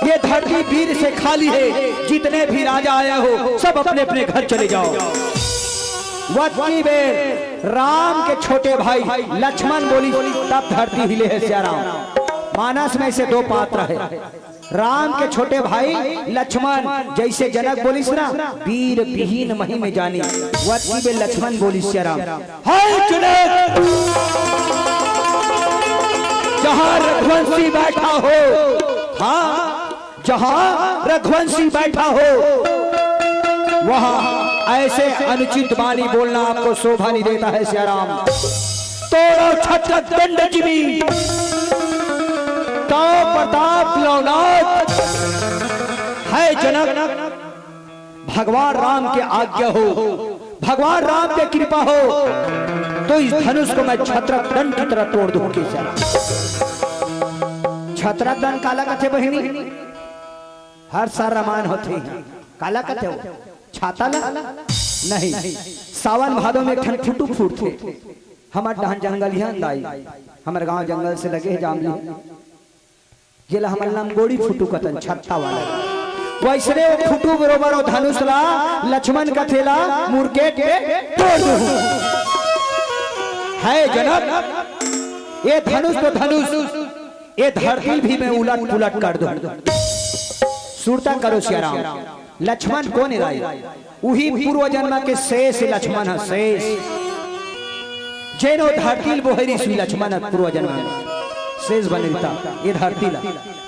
ये धरती वीर से खाली है, जितने भी राजा आए हो, सब अपने अपने घर चले जाओ।" वतकी बेर राम के छोटे भाई लक्ष्मण बोली, तब धरती हिले है सियाराम। मानस में से दो पात्र है, राम के छोटे भाई लक्ष्मण, जैसे जनक बोलिस ना, "वीर विहीन मही मैं जानी", वतकी बेर लक्ष्मण बोलिस सियाराम, "हे जनक, जहाँ रघुवंशी बैठा हो, हाँ, जहाँ रघुवंशी बैठा हो, वहाँ ऐसे अनुचित वाणी बोलना आपको शोभा नहीं देता है सियाराम।" तोड़ो छत्र दंड जिमि, ताव प्रताप लवनाथ। हे जनक, भगवान राम के आज्ञा हो, भगवान राम के कृपा हो, तो इस धनुष को मैं छत्र दंड की तरह तोड़ दूं। कैसे? छत्र दंड काला कथे बहिनी? हर साल रामायण होथे। काला कथे हो? छाता ला? नहीं। सावन भादो में एक ठन फुटू फूटथे। हमर डहन जंगल ही अंदाई। हमर गांव जंगल से लगे हे जामली। जेला हमन लंगोड़ी फुटू कथन, छत्ता वाला। वैसने वो फुटू बरोबर वो धनुष ला, लक्ष्मण कथे ला, मुरकेट के तोड़ दूं। हे जनक, ये धनुष तो धनुष, ये धरती भी मैं उलट पुलट कर दूं। सुरता करो सियाराम। लक्ष्मण कोन ए दाई? उही पूर्व जन्म के शेष लक्ष्मण ह, शेष। जेन ओ धरती ल बोहे रिहिस उही लक्ष्मण ह पूर्व जन्म में। शेष बने रिहिस त ए धरती ला।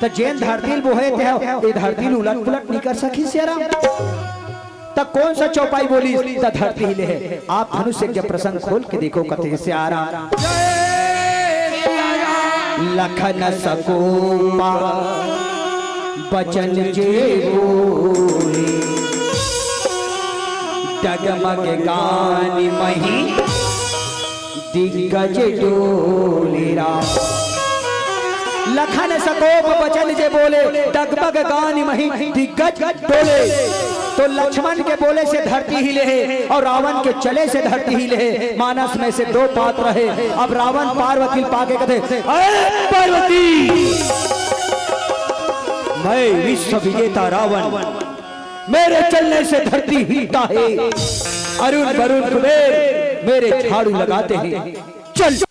त जेन धरती ल बोहे ते ह, ए धरती ल उलट पुलट नइ कर सकिस सियाराम। त कोन सा चौपाई बोलिस? त धरती हिले हे। आप धनुष के प्रसंग खोल के देखो, कथे सियाराम। लखन सकोपा बचन जे बोले, डगमग गानि मही दिग्गज डोले राम। लखन सकोप बचन जे बोले, डगमग गानि मही दिग्गज डोले। तो लक्ष्मण के बोले से धरती हिले हे और रावण के चले से धरती हिले हे। मानस में से दो पात्र हे। अब रावण पार्वती पाके कथे, "अरे पार्वती, मैं विश्व विजेता रावण, मेरे चलने से धरती हिलता है। अरुण वरुण कुबेर मेरे झाड़ू लगाते हैं। चल।"